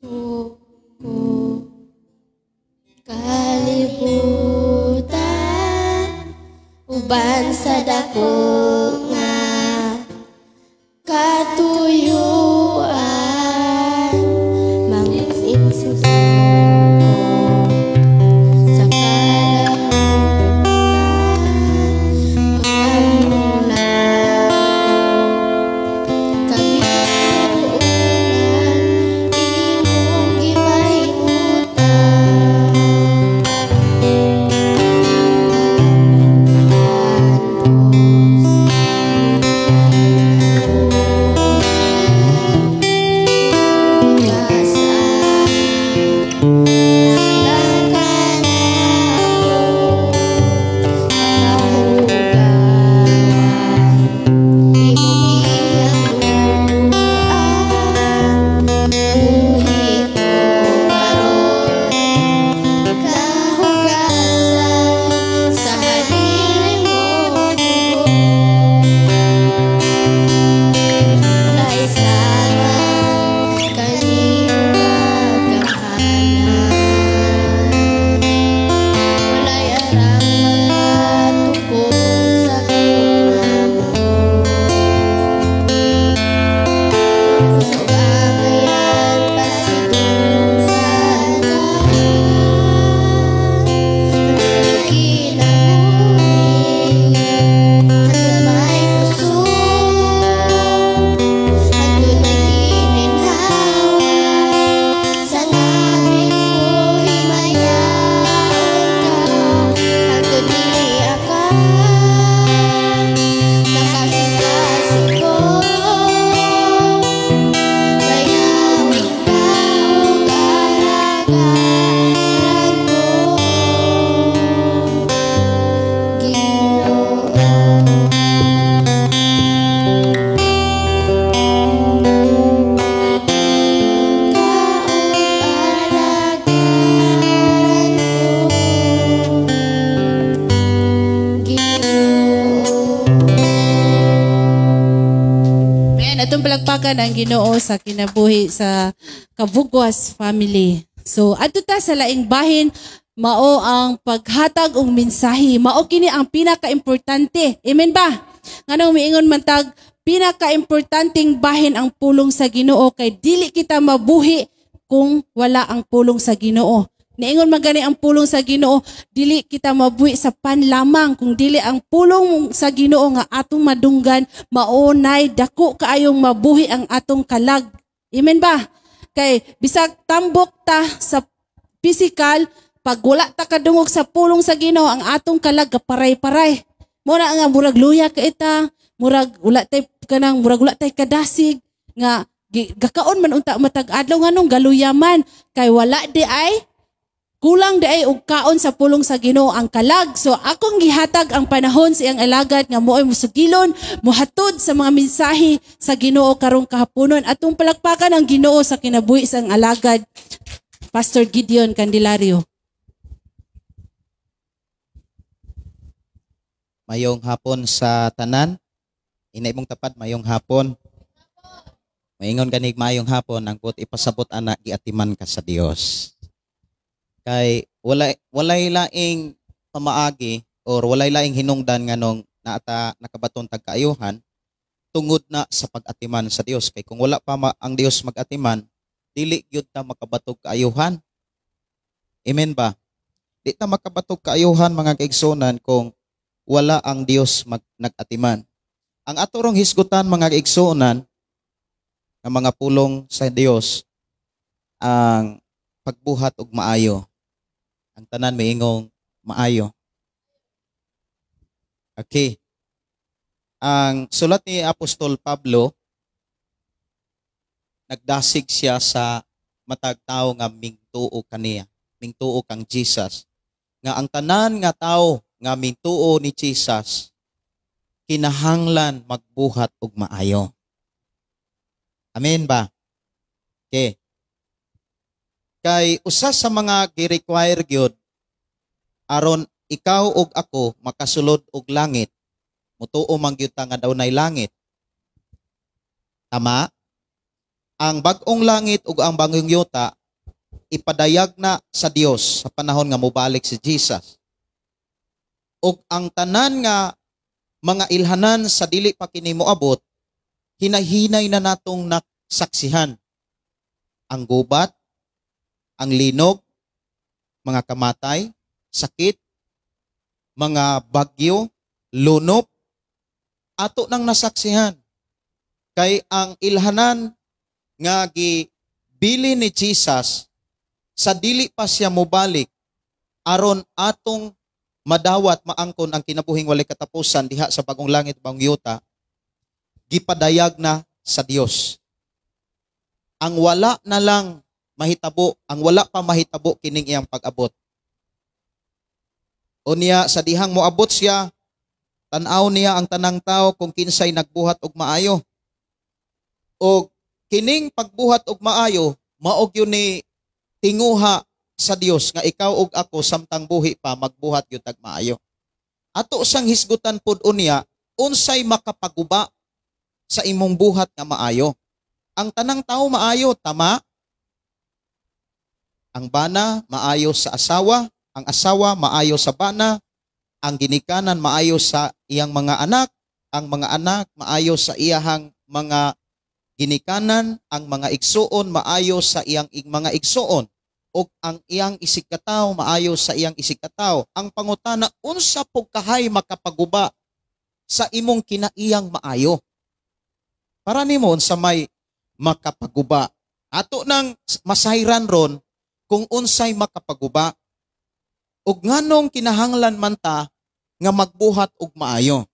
Ko kalibutan uban sa dako nga katuyuan mangin sa Palakpakan ang Ginoo sa kinabuhi sa Kabugwas family. So adto ta sa laing bahin, mao ang paghatag og mensahe. Mao kini ang pinakaimportante. Amen ba? Nganong miingon man tag pinakaimportanteng bahin ang pulong sa Ginoo, kay dili kita mabuhi kung wala ang pulong sa Ginoo. Niingon man gani ang pulong sa Ginoo, dili kita mabuhi sa pan lamang kung dili ang pulong sa Ginoo nga atong madunggan maunay dako kaayong mabuhi ang atong kalag. Amen ba? Kay bisag tambok ta sa physical, pag wala ta kadungog sa pulong sa Ginoo, ang atong kalag gaparay-paray. Mo na nga murag luya ka ita, murag wala tay kanang murag wala tay kadasig nga gakaon man unta matag adlaw, nganong galuya man, kay wala di ay kulang di ay og kaon sa pulong sa Ginoo ang kalag. So akong gihatag ang panahon sa iyang alagad nga mo'y musugilon, muhatod sa mga mensahe sa Ginoo karong kahaponon. Atong palakpakan ang Ginoo sa kinabuhi sa iyang alagad, Pastor Gideon Candelario. Mayong hapon sa tanan. Inay mong tapad, mayong hapon. Maingon ganig mayong hapon, ang buot ipasabot ana giatiman ka sa Dios. Kay walay laing pamaagi or walay laing hinungdan nganong naata nakabaton tag kaayuhan tungod na sa pag-atiman sa Dios. Kay kung wala pa ang Dios mag-atiman, dili gyud ta makabatog kaayuhan. Amen ba? Di ta makabatog kaayuhan, mga kaigsunan, kung wala ang Dios nag-atiman. Ang ato rong hisgutan, mga kaigsunan, ang mga pulong sa Dios, ang pagbuhat og maayo. Ang tanan miingong maayo. Okay. Ang sulat ni Apostol Pablo, nagdasig siya sa matag tawo nga mingtuo kaniya, mingtuo kang Jesus. Nga ang tanan nga tawo nga mingtuo ni Jesus, kinahanglan magbuhat og maayo. Amen ba? Okay. Kay usa sa mga gi-require gyud aron ikaw ug ako makasulod og langit, mutuo man gyud ta nga dunay langit. Tama? Ang bag-ong langit ug ang bagong yuta ipadayag na sa Dios sa panahon nga mobalik si Jesus. Ug ang tanan nga mga ilhanan sa dili pa kini moabot, hinahinay na natong nasaksihan. Ang gubat, ang linog, mga kamatay, sakit, mga bagyo, lunop, ato nang nasaksihan. Kay ang ilhanan nga gibili ni Jesus sa dili pa siya mobalik aron atong madawat maangkon ang kinabuhing walay katapusan diha sa bagong langit bagong yuta, gipadayag na sa Dios. Ang wala na lang mahitabo, ang wala pa mahitabo kining iyang pag-abot. Unya sa dihang moabot siya, tan-aw niya ang tanang tao kung kinsay nagbuhat og maayo. Og kining pagbuhat og maayo, mao gyud ni tinguha sa Dios nga ikaw og ako samtang buhi pa magbuhat gyud tag maayo. Ato sang hisgutan pud unya unsay makapaguba sa imong buhat nga maayo. Ang tanang tao maayo, tama? Ang bana maayo sa asawa, ang asawa maayo sa bana, ang ginikanan maayo sa iyang mga anak, ang mga anak maayo sa iyahang mga ginikanan, ang mga igsuon maayo sa iyang mga igsuon, ug ang iyang isigkatawo maayo sa iyang isigkatawo. Ang pangutana, unsa pug kahay makapaguba sa imong kinaiyang maayo? Para nimo unsa may makapaguba? Ato nang masayran ron kung unsay makapaguba ug nganong kinahanglan man ta nga magbuhat og maayo.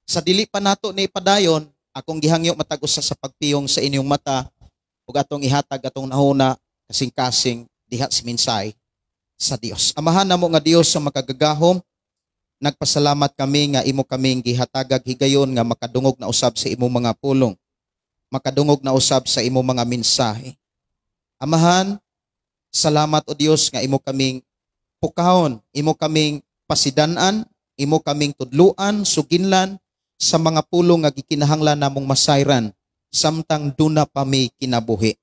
Sa dili pa nato ni padayon, akong gihangyo matag usa sa pagpiyong sa inyong mata ug atong ihatag atong nahuna kasing-kasing diha sa minsay sa Dios. Amahan namo nga Dios sa makagagahom, nagpasalamat kami nga imo kaming gihatagag higayon nga makadungog na usab sa imong mga pulong, makadungog na usab sa imong mga mensahe. Amahan, salamat o Dios nga imo kaming pukahon, imo kaming pasidanan, imo kaming tudluan, suginlan sa mga pulong nga gikinahanglan namong masayran samtang duna pa mi kinabuhi.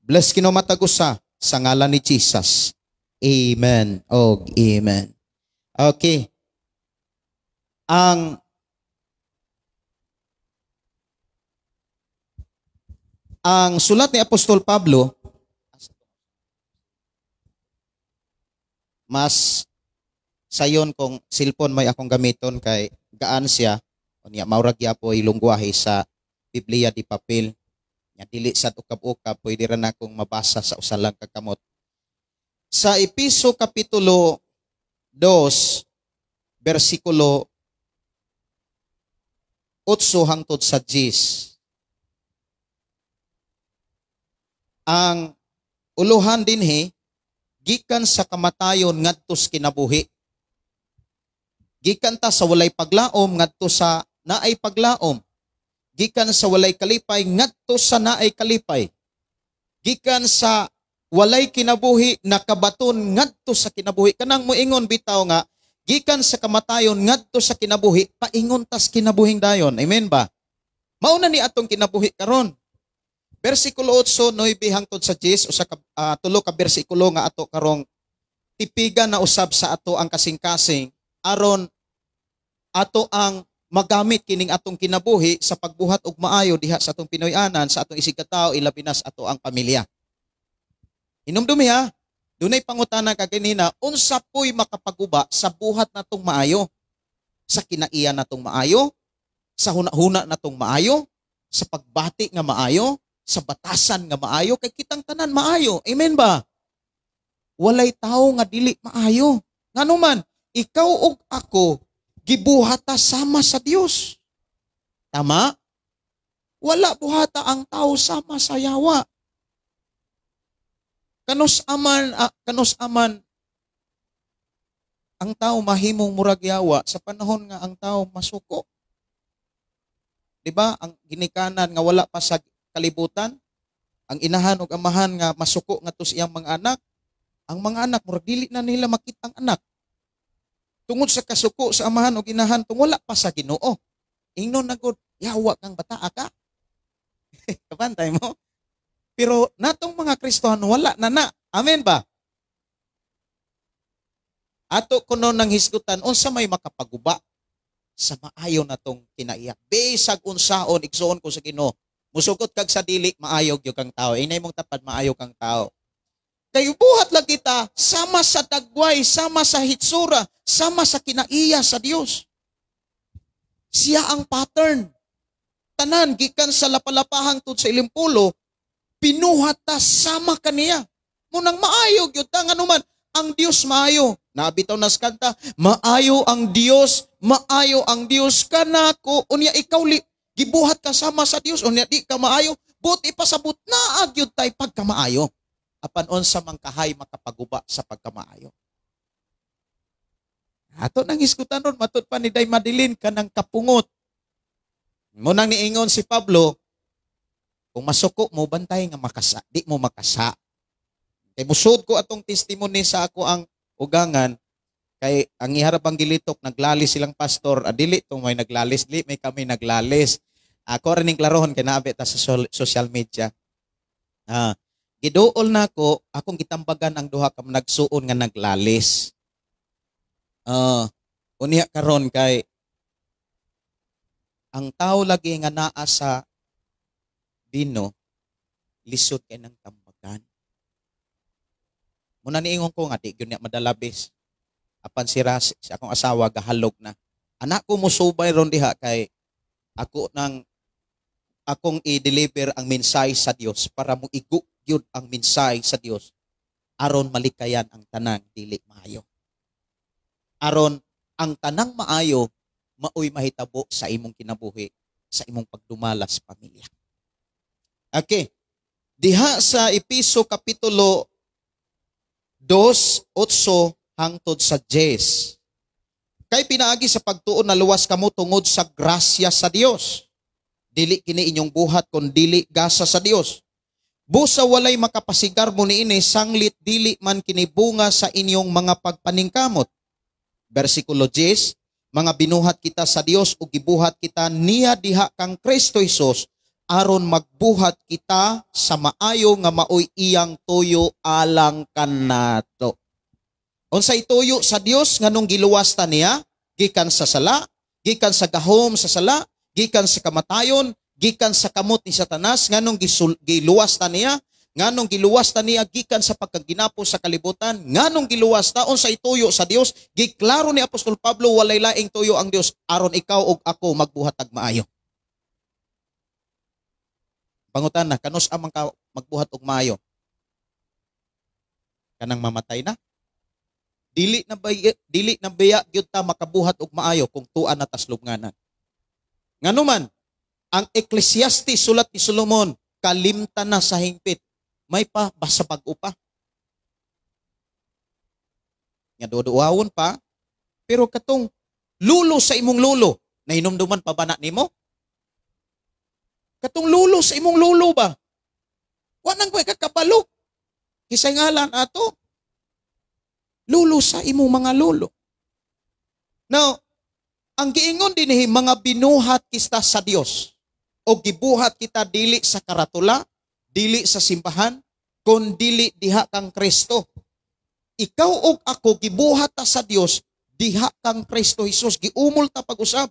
Bless kino matag usa sa ngalan ni Jesus. Amen og amen. Okay. Ang sulat ni Apostol Pablo mas sayon kung cellphone may akong gamiton kay gaan siya unya maurag gyapoy lungwahe sa Biblia di papel nya dili sad ukab-ukab, pwede ra na akong mabasa sa usa lang ka kamot. Sa Epeso kapitulo 2 bersikulo 8 hangtod sa 10, ang uluhan dinhi gikan sa kamatayon ngadto sa kinabuhi. Gikan ta sa walay paglaom ngadto sa naay paglaom. Gikan sa walay kalipay ngadto sa naay kalipay. Gikan sa walay kinabuhi nakabaton ngadto sa kinabuhi. Kanang moingon bitaw nga gikan sa kamatayon ngadto sa kinabuhi, paingon tas kinabuhing dayon. Amen ba? Mauna ni atong kinabuhi karon. Bersikulo 8, 9 hangtod sa 10, usa ka tulo ka bersikulo nga ato karong tipigan na usab sa ato ang kasing-kasing aron ato ang magamit kining atong kinabuhi sa pagbuhat og maayo diha sa atong Pinoy-anan, sa atong isigkatao, ilabi na sa ato ang pamilya. Hinumdumi ha, dunay pangutana ka ganina, unsa po'y makapaguba sa buhat natong maayo? Sa kinaiya natong maayo? Sa huna-huna natong maayo? Sa pagbati nga maayo? Sa batasan nga maayo? Kay kitang tanan maayo. Amen ba? Walay tao nga dili maayo. Ngano man, ikaw ug ako gibuhata sama sa Dios. Tama? Wala buhata ang tao sama sa yawa. Kanus aman ang tao mahimong murag yawa sa panahon nga ang tao masuko. Di ba? Ang ginikanan nga wala pa sa kalibutan, ang inahan ug amahan nga masuko ngadto sa iyang mga anak, ang mga anak murag dili na nila makita ang anak. Tungod sa kasuko sa amahan ug inahan, tung wala pa sa Ginoo. Ingnon na gud, yawa kang bataa ka. Kabantay mo? Pero natong mga Kristohano, wala na na. Amen ba? Ato kuno nang hisgutan, unsa may makapaguba sa maayo natong kinaiya. Bisag unsaon, igsuon ko sa Ginoo. Musugot kag sa dili, maayo gyud kang tao. Inay mong tapad, maayo kang tao. Kay buhat lang kita, sama sa dagway, sama sa hitsura, sama sa kinaiya sa Dios. Siya ang pattern. Tanan, gikan sa lapalapahang tud sa ilimpulo, pinuhat ta sama kaniya. Munang maayo gyud ta, nganuman ang Dios maayo. Nabitaw nas kanta, maayo ang Dios, maayo ang Dios kanako. Unya ikaw li, gibuhat ka sama sa Dios, unya di ka maayo, buti pasabot naa gyud tay pagkamaayo. Apan unsa man kahay makapaguba sa pagkamaayo. Ato nang hisgutan ron, matud pa ni Day Madeline kanang kapungot. Munang niingon si Pablo, kung masuko mo, bantay nga makasa, di mo makasa. Kay musod ko atong testimony sa ako ang ugangan, kay ang iharap ang gilitok, naglalis silang pastor, dili tong may naglalis, dili may kami naglalis. Ako rin ning klarohon kay naabi ta sa social media. Giduol na ako, akong gitambagan ang duha ka nagsuon nga naglalis. Unya karon kay ang tao lagi nga naa sa bino, lisod kay nang tambagan. Muna niingon ko nga di gyud niya madalabis. Apan si Ras, si akong asawa gahalog na. Anak ko mosubay ron diha kay ako nang akong i-deliver ang mensahe sa Dios para mo igo gyud ang mensahe sa Dios aron malikayan ang tanang dili maayo. Aron ang tanang maayo maoy mahitabo sa imong kinabuhi, sa imong pagdumala sa pamilya. Okay. Diha sa Epeso kapitulo 2:8 hangtod sa 10. Kay pinaagi sa pagtuon na luwas kamo tungod sa grasya sa Dios. Dili kini inyong buhat kun dili gasa sa Dios. Busa walay makapasigar mo niini sanglit dili man kini bunga sa inyong mga pagpaningkamot. Bersikulo 10, Mga binuhat kita sa Dios ug gibuhat kita niya diha kang Kristo Hesus aron magbuhat kita sa maayo nga maoy iyang tuyo alang kanato. Unsay tuyo sa Dios nganong giluwas ta niya? Gikan sa sala, gikan sa gahom sa sala, gikan sa kamatayon, gikan sa kamot ni Satanas. Nganong giluwas ta niya? Nganong giluwas ta niya gikan sa pagkaginapo sa kalibutan? Nganong giluwas ta? Unsay tuyo sa Dios? Giklaro ni Apostol Pablo, walay laing tuyo ang Dios aron ikaw ug ako magbuhat og maayo. Pangutan na, kanus amang ka magbuhat og maayo? Kanang mamatay na? Dili na biya gyud ta makabuhat og maayo kung tuan na tas lubnganan. Nganuman, ang Ecclesiastes, sulat ni Solomon, kalimtan na sa hingpit. May pa basta bag-o pa. Nga duduawon pa, pero katong lulo sa imong lulo, nahinumduman pa ba na nimo? Katong lulo sa imong lulo ba? Wa nang koy kakabalo. Kisay ngalan ato? Lulo sa imong mga lulo. Now, ang giingon dinhi, mga binuhat kita sa Dios o gibuhat kita dili sa karatula, dili sa simbahan, kun dili diha kang Kristo. Ikaw ug ako gibuhat ta sa Dios diha kang Kristo Hesus, giumol ta pag-usab.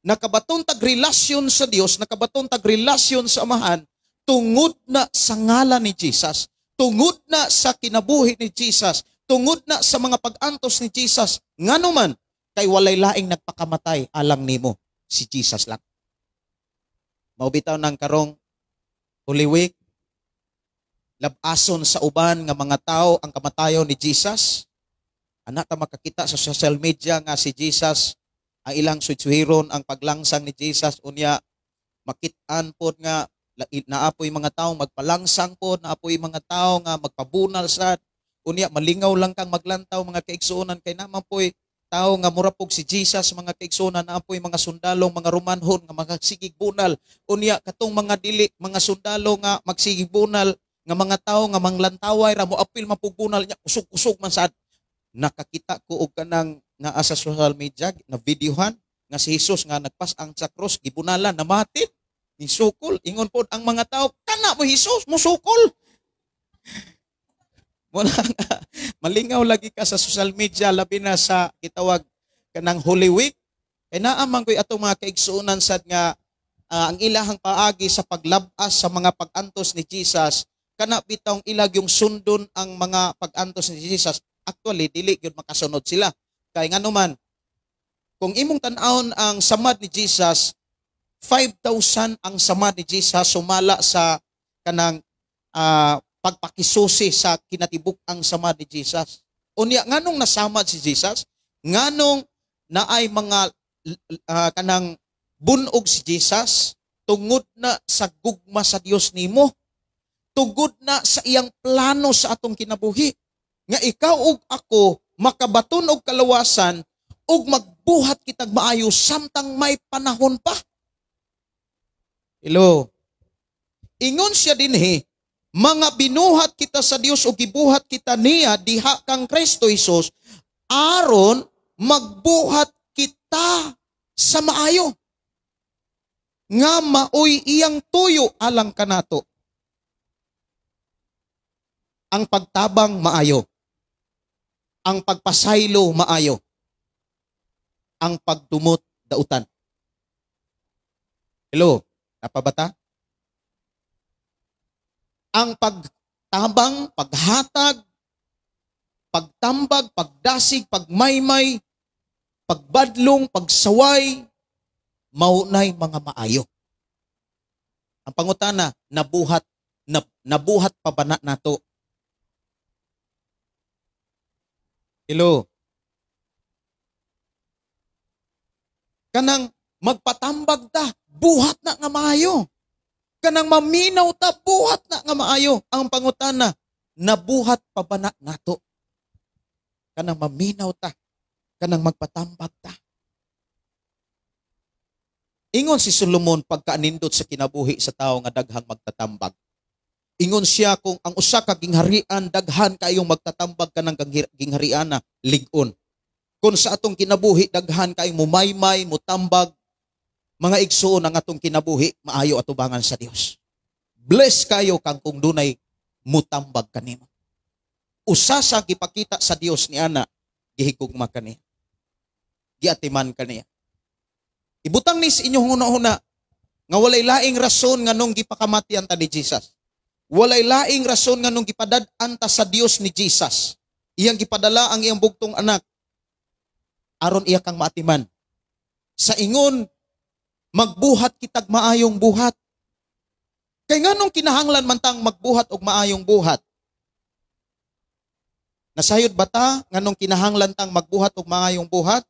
Nakabaton tag relasyon sa Dios, nakabaton tag relasyon sa Amahan tungod na sa ngalan ni Jesus, tungod na sa kinabuhi ni Jesus, tungod na sa mga pag-antos ni Jesus. Ngano man, kay walay laing nagpakamatay alang nimo, si Jesus lang. Mao bitaw nang karong Holy Week, labason sa uban nga mga tao ang kamatayon ni Jesus. Ana ta makakita sa social media nga si Jesus ang ilang suitsuhiron ang paglangsang ni Jesus, unya makit-an pod nga naapoy mga tao magpalangsang pod, naapoy mga tao nga magpabunal sad. Unya malingaw lang kang maglantaw, mga kaigsuonan, kay naman poy tao nga mura pog si Jesus, mga kaigsuonan. Naapoy mga sundalong mga Romanhon nga magsigig bunal. Unya katong mga dili mga sundalo nga magsigig bunal nga mga tao nga manglantaway ra, mo apil mapugbunal niya, kusog-kusog man sad. Nakakita ko og kanang naa sa social media na videohan nga si Jesus nga nagpas-ang sa cross, gibunalan, namatit ni sukol. Ingon pod ang mga tao, "Kana mo Jesus musukol." Muna nga malingaw lagi ka sa social media, labi na sa gitawag kanang Holy Week, kay naa man koy atong mga kaigsuonan sad nga ang ilahang paagi sa paglabas sa mga pag-antos ni Jesus, kana bitawng ilag yung sundon ang mga pag-antos ni Jesus. Actually, dili gyud makasunod sila, kay ngano man, kung imong tan-awon ang samad ni Jesus, 5,000 ang samad ni Jesus sumala sa kanang pagpakisusi sa kinatibuk-ang samad ni Jesus. Unya nganong nasamad si Jesus? Nganong naay mga kanang bunog si Jesus? Tungod na sa gugma sa Dios nimo. Tungod na sa iyang plano sa atong kinabuhi. Nga ikaw ug ako makabaton og kalawasan ug magbuhat kitag maayo samtang may panahon pa. Hello. Ingon siya dinhi, mga binuhat kita sa Dios o gibuhat kita niya diha kang Kristo Hesus aron magbuhat kita sa maayo nga maoy iyang tuyo alang kanato. Ang pagtabang maayo. Ang pagpasaylo maayo. Ang pagdumot dautan. Hello, napabata? Ang pagtabang, paghatag, pagtambag, pagdasig, pagmaymay, pagbadlong, pagsaway, maunay mga maayo. Ang pangutana, nabuhat pa ba na nato? Hello. Kanang magpatambag ta, buhat na nga maayo. Kanang maminaw ta, buhat na nga maayo. Ang pangutana, nabuhat pa ba na nato? Kanang maminaw ta, kanang magpatambag ta. Ingon si Solomon, pagkaanindot sa kinabuhi sa tao nga daghang magtatambag. Ingon siya, kung ang usa ka gingharian daghan kayong magtatambag kanang gingharian na lig-on. Kung sa atong kinabuhi daghan kay mumaymay, mutambag, mga igsuon, ang atong kinabuhi maayo atubangan sa Dios. Bless kayo kang kung dunay mutambag kanimo. Usa sa gipakita sa Dios ni ana, gihigugma kaniya. Giatiman kaniya. Ibutang ni sa inyong huna-huna nga walay laing rason nganong gipakamatian ta ni Jesus. Walay laing rason nganong gipadad-an ta sa Dios ni Jesus. Iyang gipadala ang iyang bugtong anak aron iya kang maatiman. Sa ingon, magbuhat kitag maayong buhat. Kay nganong kinahanglan man tang magbuhat og maayong buhat? Nasayod ba ta nganong kinahanglan tang magbuhat og maayong buhat?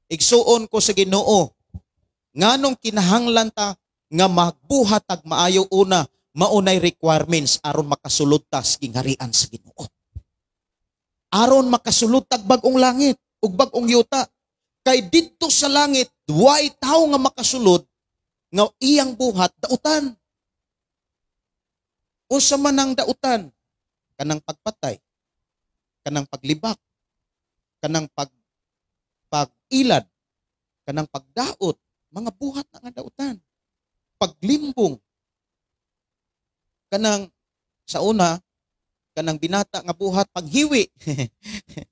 Igsuon ko sa Ginoo, nganong kinahanglan ta nga magbuhat og maayo? Una, maunay requirements aron makasulod ta sa gingharian sa Ginoo. Aron makasulod tag bag-ong langit ug bag-ong yuta. Kay didto sa langit, way tawo nga makasulod nga iyang buhat dautan. Unsa man ang dautan? Kanang pagpatay, kanang paglibak, kanang pag-ilad, kanang pagdaot, mga buhat na nga dautan. Paglimbong, kanang sa una, kanang binata nga buhat, paghiwi.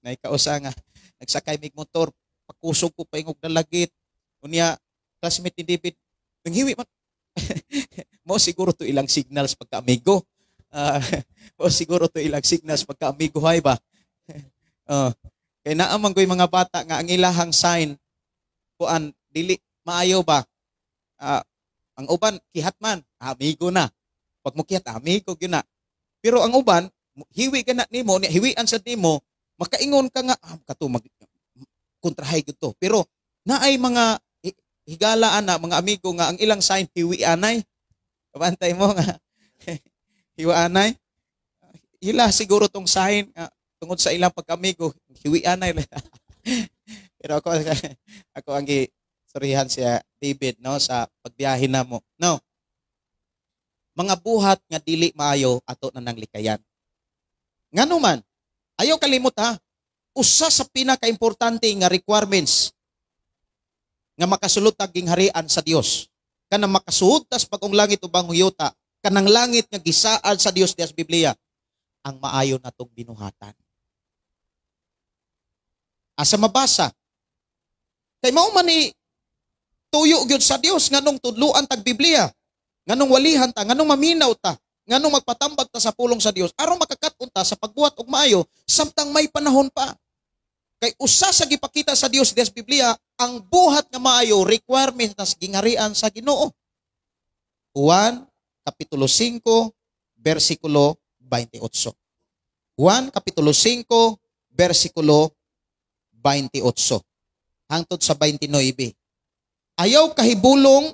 Naikausa nga nagsakay mig motor, pakusog ko paingog dalagit. Unya, classmate ni David, nanghiwi man. Mo siguro to ilang signals pagka-amigo. Mo siguro to ilang signals pagka-amigo hay ba. Kay naa man ko'y mga bata nga ang ilahang sign kuan dili maayo ba. Ang uban kihat man, amigo na. Pag mo kihat, amigo gyud na. Pero ang uban hiwi ka na nimo, hiwian sad nimo, makaingon ka nga kato mag kontrahay gyud to. Pero naay mga higalaan na mga amigo nga ang ilang sign hiwianay. Kabantay mo nga hiwianay. Ila siguro tong sign nga tungod sa ilang pagka-amigo, hiwianay. Pero ako ako ang gi storihan siya David, no, sa pagbiyahe namo. No. Mga buhat nga dili maayo ato na nang likayan. Ngano man, ayaw kalimot ha. Usa sa pinakaimportante nga requirements nga makasulod tag gingharian sa Dios, kanang makasuod tas bag-ong langit ug bag-ong yuta, kanang langit nga gisaad sa Dios diya sa Biblia, ang maayo natong binuhatan. Asa mabasa? Kay mao man ni tuyo gyud sa Dios nganong tudluan tag Biblia, nganong walihan ta, nganong maminaw ta, nganong magpatambag ta sa pulong sa Dios aron makakat-on ta sa pagbuhat og maayo samtang may panahon pa. Kay usa sa gipakita sa Dios diya sa Biblia, ang buhat nga maayo requirement tas gingharian sa Ginoo. Juan kapitulo 5 bersikulo 28. Juan kapitulo 5 bersikulo 28 hangtod sa 29. Ayaw kahibulong,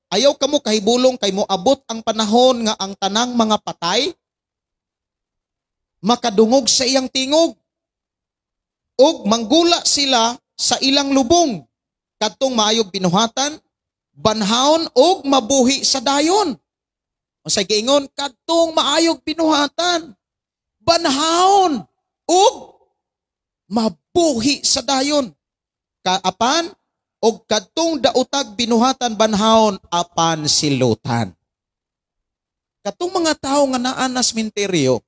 ayaw kamo kahibulong kay moabot ang panahon nga ang tanang mga patay makadungog sa iyang tingog ug manggula sila sa ilang lubong kadtong maayog binuhatan banhaon og mabuhi sa dayon. Unsay giingon? Kadtong maayog binuhatan, banhaon ug mabuhi sa dayon. Kaapan og kadtong daotag binuhatan banhaon apan silutan. Katong mga tawo nga naa na sementeryo,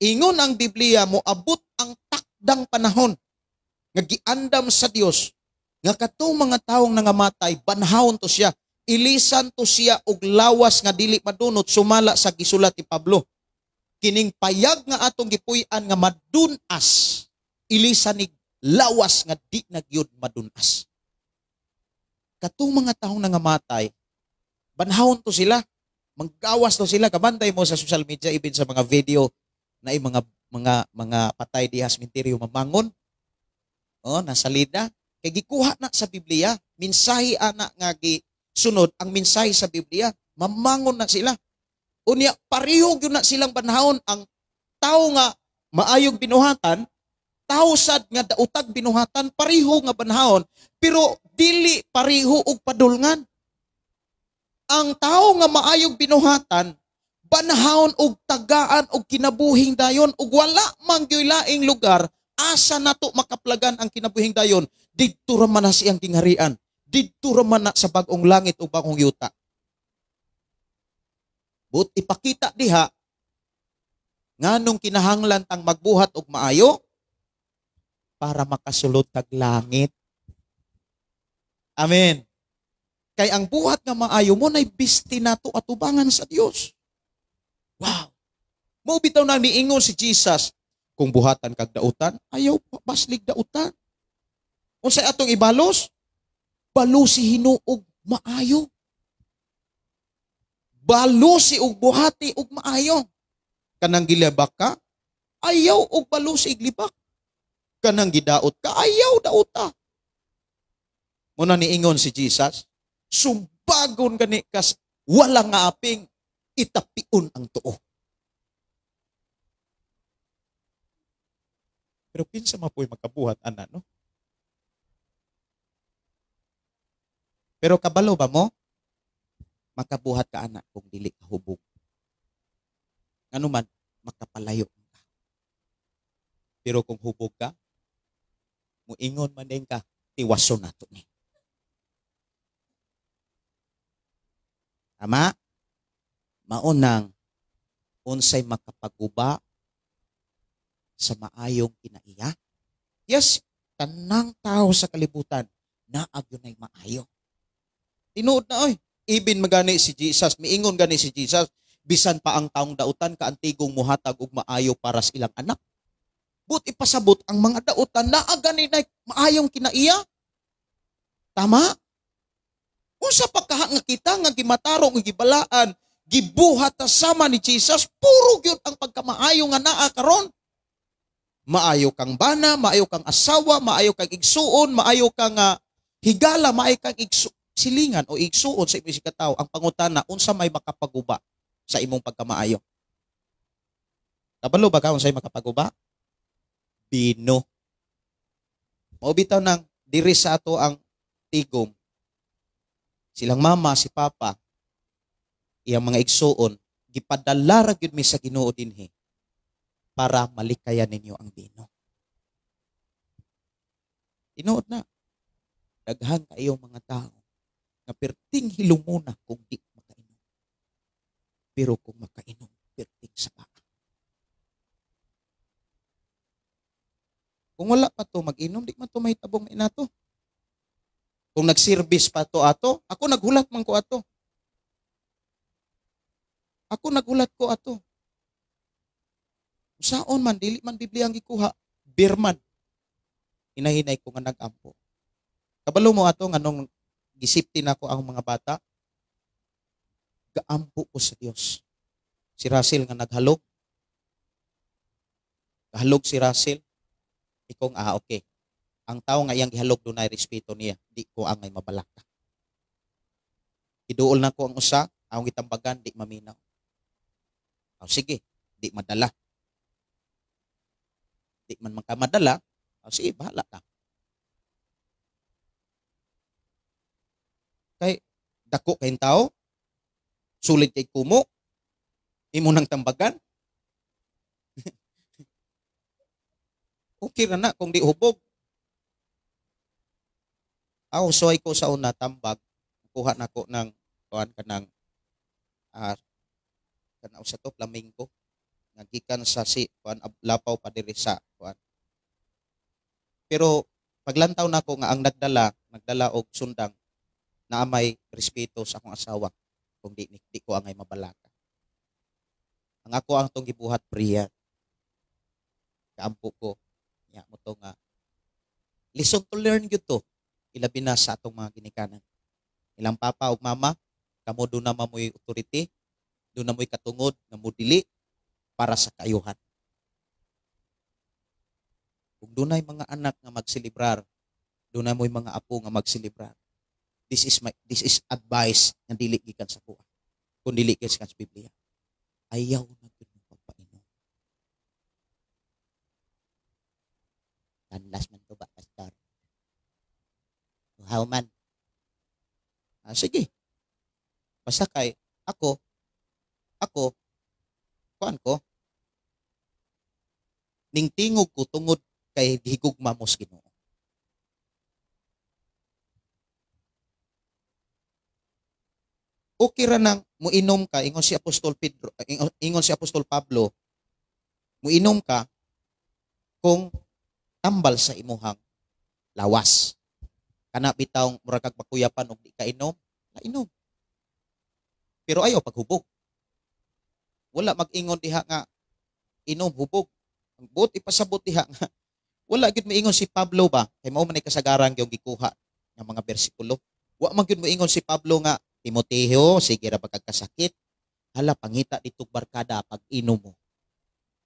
ingon ang Biblia, moabot ang takdang panahon nga giandam sa Dios nga katong mga tawo nangamatay banhawon to siya, ilisan to siya og lawas nga dili madunot sumala sa gisulat ni Pablo. Kining payag nga atong gipuy-an nga madunas, ilisan ni lawas nga di na gyud madunas. Katong mga tawo nangamatay, banhawon to sila, manggawas to sila. Kabantay mo sa social media, even sa mga video na ay mga patay diha sa sementeryo mamangon. Oh, nasa lida. Kay gikuha na sa Biblia, mensahe ana nga gisunod ang mensahe sa Biblia, mamangon na sila. Unya pareho gyud na silang banhawon ang tawo nga maayog binuhatan, tawo sad nga daotag binuhatan, pareho nga banhawon, pero dili pareho og padulngan. Ang tawo nga maayog binuhatan, banhawon og tagaan og kinabuhing dayon ug wala man gyud laing lugar Asa nato makaplagan ang kinabuhing dayon? Didto ra man na siyang gingharian. Didto ra man na sa bag-ong langit o bag-ong yuta. But ipakita diha nganong kinahanglan tang magbuhat og maayo para makasulod tag langit. Amen. Kay ang buhat nga maayo mo nay bisti nato atubangan sa Dios. Wow. Mao bitaw na niingon si Jesus, kung buhatan kag dautan, ayaw baslig dautan. Unsay atong ibalos? Balusi hinuog maayo. Balusi og buhati og maayo. Kanang gilabak ka, ayaw og balusi iglibak. Kanang gidaot ka, ayaw dauta. Muna niingon si Jesus, sumbagon gani kas wala nga aping, itapion ang tuo. Pero kinsa man po'y makabuhat ana, no? Pero kabalo ba mo? Makabuhat ka ana kung dili ka hubog. Ngano man, makapalayo ka. Pero kung hubog ka, muingon man din ka, tiwason nato ni. Tama? Maunang unsay makapaguba sa maayong kinaiya. Yes, tanang tao sa kalibutan naag yun ay maayo. Tinuod na oy. Ibin magani si Jesus, miingon gani si Jesus, bisan pa ang taong dautan kaantigong muhatag og maayo para sa ilang anak. But ipasabot ang mga dautan naa gani na maayong kinaiya. Tama? Unsa pa kaha nga kita nga gimatarong ug gibalaan, gibuhat ta sama ni Jesus, puro gyud ang pagkamaayo nga naa karon. Maayo kang bana, maayo kang asawa, maayo kang igsuon, maayo kang higala, maayo kang silingan o igsuon sa imong katawo. Ang pangutana, unsa may makapaguba sa imong pagkamaayo? Kabalo ba ka unsay makapaguba? Bino. Mao bitaw nang diri sa ato ang tigom. Silang mama, si papa, iyang mga igsuon, gipadala ra gyud mi sa Ginoo dinhi para malikayan ninyo ang bino. Tinuod na, daghan kayo mga tao nga perting hilumuna kung di makainom. Pero kung makainom, perting saba. Kung wala pa to mag-inom, di man to mahitabong inato. Kung nag-service pa to ato, ako naghulat man ko ato. Ako naghulat ko ato. Saon man, dili man Biblia ang gikuha, beer man. Hinahinay ko nga nag-ampo. Kabalo mo ato, nga nung gisipti na ko ang mga bata, gaampo ko sa Dios. Si Russell nga naghalog. Kahalog si Russell. Ikong, okay. Ang tao nga iyang gihalog dunay respeto niya. Di ko angay mabalaka. Iduol na ko ang usa, ang gitambagan, di maminaw. O, sige, di madala. Di man makamadala, o, sige, bahala ka. Kay, dako kayong tao, sulit kay kumo, imo nang tambagan. Okay ra na kung di hubog. Aw, soy ko sa una tambag, kuha nako ng kuan kanang kanang usa to flamingo nga gikan sa si kuan lapaw pa diri sa kuan. Pero paglantaw nako nga ang nagdala og sundang naa may respeto sa akong asawa kung di ko angay mabalaka. Ang ako ang tong gibuhat prayer. Kaampo ko nya mo to nga lesson to learn gyud to, ilabi na sa atong mga ginikanan. Ilang papa ug mama, kamo do na mamoy authority, do na moy katungod nga modili para sa kaayuhan. Kung dunay mga anak nga magselebrar, dunay moy mga apo nga magselebrar. This is advice nga dili gikan sa kuha. Kun dili gikan sa Biblia. Ayaw na gyud mo pagpainom. Kanlas man to ba, pastor? How man? Sige. Basta kay ako, kuan ko, ning tingog ko tungod Kay gihigugma mo sa Ginoo. Okay ra nang muinom ka, ingon si Apostol Pedro, ingon si Apostol Pablo, muinom ka kung tambal sa imuhang lawas. Kana bitawng mura kag makuyapan og di ka inom, na inom. Pero ayaw paghubog. Wala mag-ingon diha nga inom hubog. Ang buot ipasabot diha nga wala gyud moingon si Pablo ba kay mao man ay kasagaran gyud gikuha nga mga bersikulo. Wa man gyud moingon si Pablo nga Timoteo, sige ra pagkasakit, hala pangita ditog barkada pag inom mo.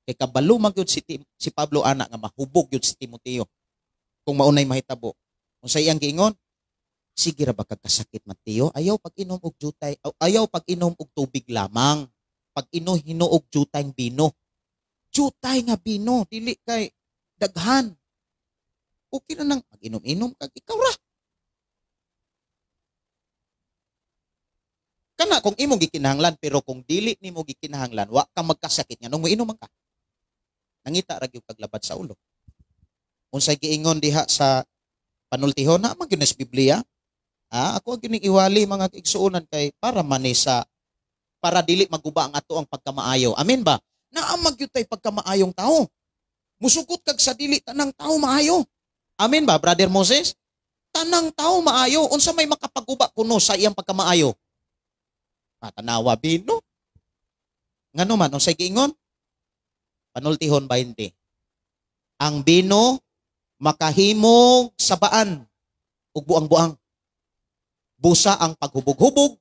Kay kabalo man gyud si Pablo ana nga mahubog gyud si Timoteo kung maunay mahitabo. Unsay iyang giingon? Sige ra ba kagkasakit Mateo, ayaw pag-inom og jutay, ayaw pag-inom og tubig lamang. Pag-inom hinuog jutay bino. Jutay nga bino, dili kay daghan. Okay na nang mag-inom-inom kag ikaw ra. Kana kung imong gikinahanglan, pero kung dili nimo gikinahanglan, wa ka magkasakit nganong moinom man ka. Nangita ra gyud kaglabad sa ulo. Unsay giingon diha sa panultihon na man gyud sa Biblia? Ako ang gyud iwali mga kaigsuonan kay para man ni sa para dili maguba ang ato ang pagkamaayo. Amen ba? Naa man gyud tay pagkamaayong tao. Musugot kag sa dili tanang tao maayo. Amen ba, Brother Moses? Tanang tao maayo. Unsa may makapaguba kuno sa iyang pagkamaayo? Tanawa bino. Ngano man unsay giingon? Panultihon 20. Ang bino makahimog sabaan ug buang-buang. Busa ang paghubog-hubog,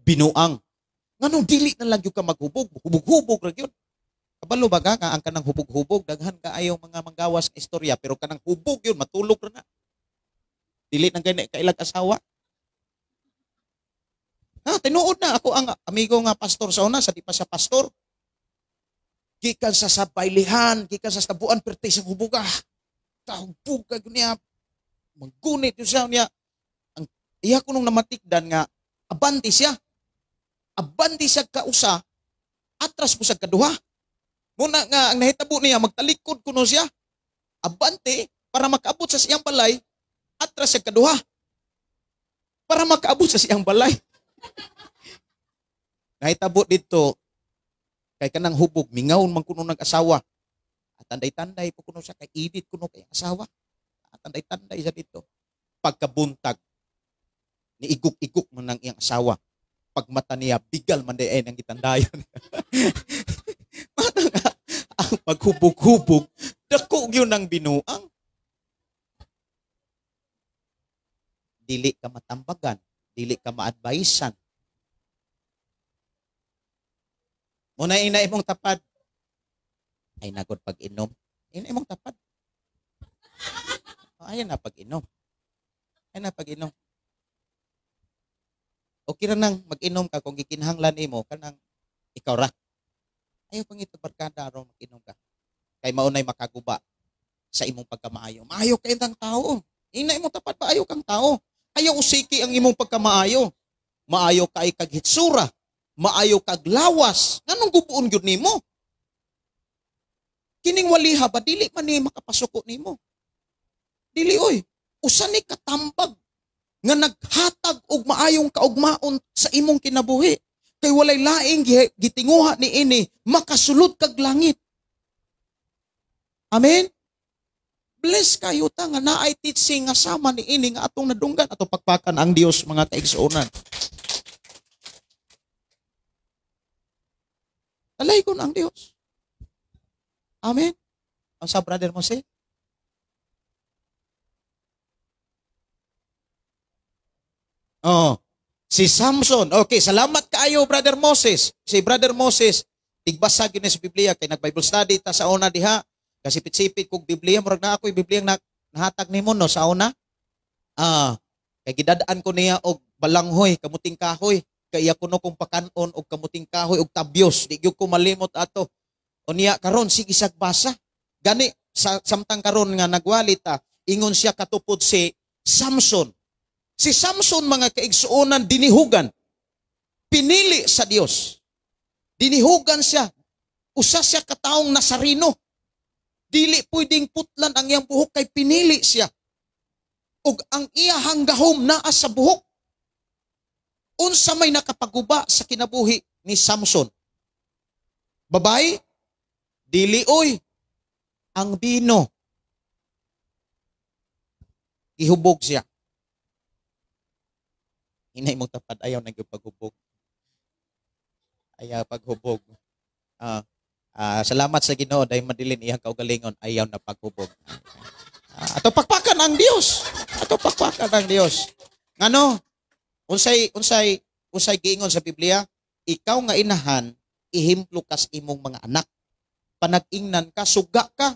binuang. Nganong dili na lang gyud ka maghubog, hubog-hubog ra gyud. Kabalo ba ka nga ang kanang hubog-hubog, daghan kaayo mga manggawas nga istorya, pero kanang hubog yun, matulog ra na. Dili na gani kailag asawa. Ha, tinuod na ako ang amigo nga pastor sa una, sa di pa siya pastor. Gikan sa sabaylihan, gikan sa tabuan perti sa hubuga. Tahubog ka niya, manggunit yun siya niya. Ang iya ko nung namatikdan nga abanti siya. Abanti siya kausa, atras po siya kaduha. Muna nga ang nahitabo niya magtalikod kuno siya. Abante para makaabot sa siyang balay, atras siya kaduha. Para makaabot sa siyang balay. Nahitabo dito kay kanang hubog mingaw man kuno nag-asawa. At tanday-tanday po kuno siya kay idit kuno kay asawa. At tanday-tanday siya dito. Pagkabuntag ni iguk-iguk man ang iyang asawa. Pagmata niya bigal man day ang gitandayon. Mata nga ang paghubog-hubog dako gyud ang binuang. Dili ka matambagan, dili ka maadvisean. Muna ina imong tapad. Ay nagod pag-inom. Ina imong tapad. Ay na pag-inom. Ay na pag-inom. Okay ra nang mag-inom ka kung gikinahanglan nimo kanang ikaw ra. Ayaw pangita barkada aron mag-inom ka. Kay maunay makaguba sa imong pagkamaayo. Maayo kay tang tao. Ina imong tapad maayo kang tao. Ayaw usiki ang imong pagkamaayo. Maayo kay kag hitsura. Maayo kag lawas. Nganong gubuon gyud nimo? Kining waliha ba dili man ni makapasuko nimo? Dili oy. Usa ni katambag nga naghatag og maayong kaugmaon sa imong kinabuhi. Kay walay laing gitinguha ni ini makasulod kag langit. Amen. Bless kayo ta nga naay teaching nga sama ni ini nga atong nadunggan atong pakpakan ang Dios mga kaigsuonan. Talay ko ang Dios. Amen. Ang sa brother mo si Oh, si Samson. Okay, salamat kaayo Brother Moses. Si Brother Moses tigbasa gyud ni sa Biblia kay nag-Bible study ta sa una diha. Kasi sipit-sipit kog Biblia, murag na ako'y Biblia na nahatag nimo no sa una. Kay gidadaan ko niya og balanghoy, kamuting kahoy. Kay iya kuno kong pakanon og kamuting kahoy og tabyos. Di gyud ko malimot ato. Unya karon sige sag basa. Gani sa samtang karon nga nagwali ta, ingon siya katupod si Samson. Si Samson mga kaigsuonan dinihugan. Pinili sa Dios. Dinihugan siya. Usa siya kataong Nazareno. Dili pwedeng putlan ang iyang buhok kay pinili siya. Ug ang iyahang gahom naa sa buhok. Unsa may nakapaguba sa kinabuhi ni Samson? Babay? Dili oy. Ang bino. Gihubog siya. Hinay mong tapad, ayaw na paghubog. Ayaw paghubog. Salamat sa Ginoo dahil madilin iyang kaugalingon, ayaw na paghubog. Ato pakpakan ang Dios. Ato pakpakan ang Dios. Ngano? Unsay unsay unsay giingon sa Biblia? Ikaw nga inahan, ihimplo kas imong mga anak. Panag-ingnan ka, suga ka.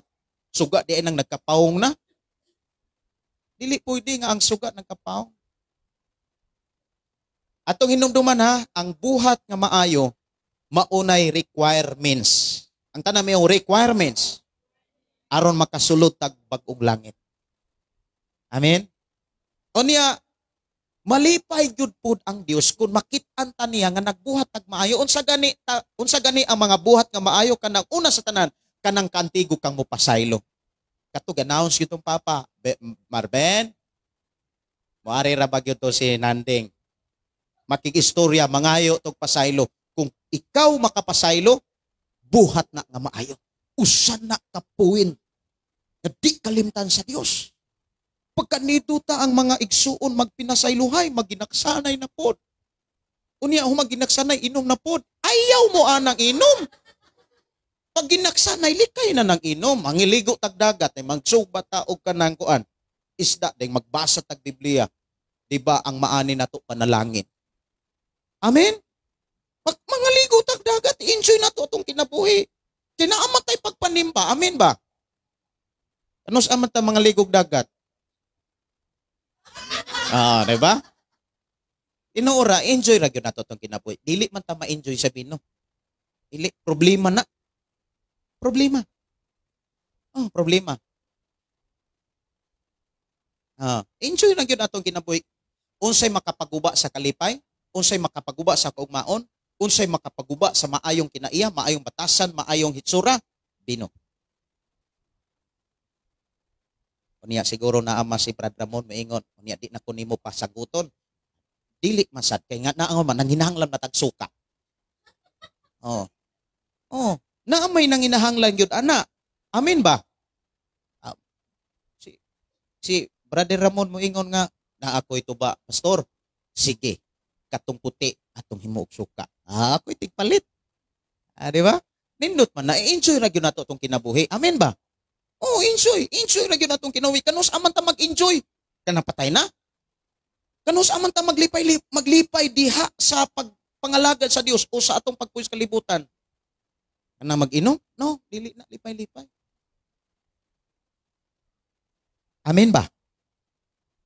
Suga di ay nang nagkapawong na. Dili pwede nga ang suga nagkapawong. Atong hinumduman ha, ang buhat nga maayo maunay requirements. Ang tanan may requirements aron makasulod tag bag-ong langit. Amen. Unya malipay gyud pud ang Dios kung makit-an ta niya nga nagbuhat tag maayo. Unsa gani ang mga buhat nga maayo? Kanang una sa tanan, kanang kantigo kang mopasaylo. Kato announce gyud tong Papa Marben. Moari ra ba gyud to si Nanding? Makig-istorya, mangayo tog pasaylo. Kung ikaw makapasaylo, buhat na nga maayo. Usa na kapuwin nga di kalimtan sa Dios. Pagka nito ta ang mga igsuon magpinasaylohay, maginaksanay na pod. Unya human ginaksanay, inom na pod. Ayaw mo anang inom. Pag ginaksanay, likay na ng inom. Ang iligo tag dagat, ay magsuba ta og kanang kuan. Isda, dahil magbasa tag Biblia. Di ba ang maani nato panalangin? Amen? Pag mga ligo tag dagat, enjoy na to atong kinabuhi. Kinaamatay pagpanimba. Amen ba? Ano sa aman ta mga ligog dagat? Di ba? Tinuora, enjoy ra gyud nato atong kinabuhi. Dili man ta ma-enjoy sa bino. Dili, problema na. Problema. Oh, problema. Enjoy na gyud atong kinabuhi. Unsay makapaguba sa kalipay? Unsay makapaguba sa kaugmaon? Unsay makapaguba sa maayong kinaiya, maayong batasan, maayong hitsura? Bino. Unya siguro na ama si Brad Ramon maingon, unya di na ko nimo pasaguton. Dili masad kay nga naa man nanghinahanglan na tagsuka. Oh. Oh, naa may nanginahanglan gyud ana. Amen ba? Si Brother Ramon moingon nga na ako ito ba, pastor? Sige, katong puti atong himuog suka. Ako'y tigpalit. Di ba? Nindot man na enjoy ra gyud nato atong kinabuhi. Amen ba? Oh, enjoy. Enjoy ra gyud natong kinabuhi. Kanus aman ta mag-enjoy? Kanang patay na? Kanus aman ta maglipay diha sa pagpangalagad sa Dios o sa atong pagpuyo sa kalibutan? Kana mag-inom? No, dili na lipay-lipay. Amen ba?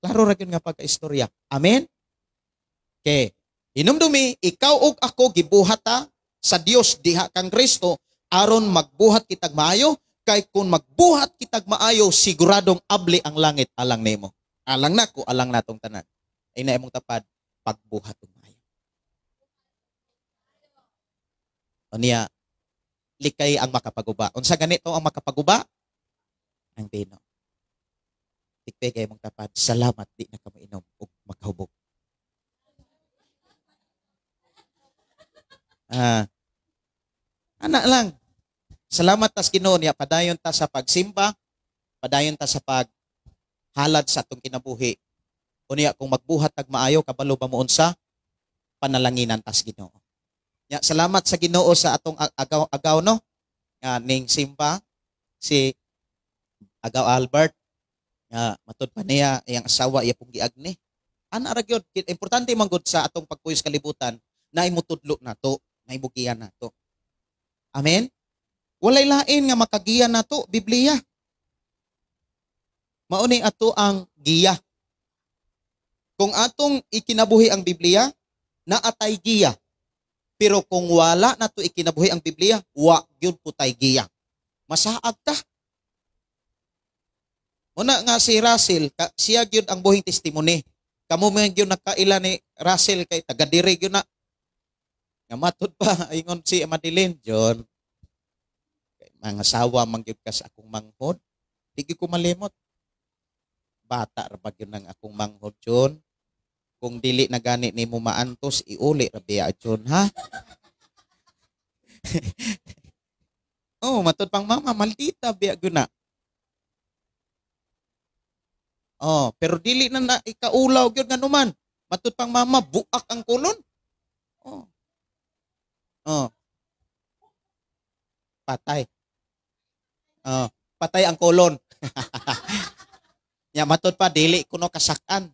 Klaro ra gyud nga pagkaistorya. Amen? Okay. Hinumdumi, ikaw ug ako gibuhat ta sa Dios diha kang Kristo aron magbuhat kitag maayo, kay kung magbuhat kitag maayo siguradong abli ang langit alang nimo. Alang nako, alang natong tanan. Ay na imong tapad pagbuhat og maayo. Unya likay ang makapaguba. Unsa ganito ang makapaguba? Ang bino. Tikpigay imong tapad, salamat di na ka mainom ug makahubog. Ana lang. Salamat tas Ginoo niya, padayon ta sa pagsimba, padayon ta sa paghalad sa atong kinabuhi. Unya kung magbuhat tag maayo, kabalo ba mo unsa? Panalanginan tas Ginoo. Nya salamat sa Ginoo sa atong agaw no. Nga ning simba si Agaw Albert nga matud pa niya iyang asawa iya pong giagni. Ana ra gyud, importante man gud sa atong pagpuyo sa kalibutan na imutudlo nato, na imugiya nato. Amen. Walay lain nga makagiya nato, Biblia. Mauni ato ang giya. Kung atong ikinabuhi ang Biblia, naatay giya. Pero kung wala nato ikinabuhi ang Biblia, wa gyud putay giya. Masaag ta. Una nga si Russell, siya gyud ang buhing testimony. Kamo man gyud nakaila ni Russell kay taga diri gyud na. Nga matud pa ingon si Madeline, John. Mga asawa man gyud ka sa akong manghod. Di gyud ko malimot. Bata ra ba gyud nang akong manghod, John? Kung dili na gani nimo maantos, iuli ra biya, John, ha? Oh, matud pang mama, maldita biya gyud na. Oh, pero dili na na ikaulaw gyud nganuman. Matud pang mama, buak ang kulon. Oh. Oh. Patay. Oh, patay ang kolon. Nya matud pa dili kuno kasakan.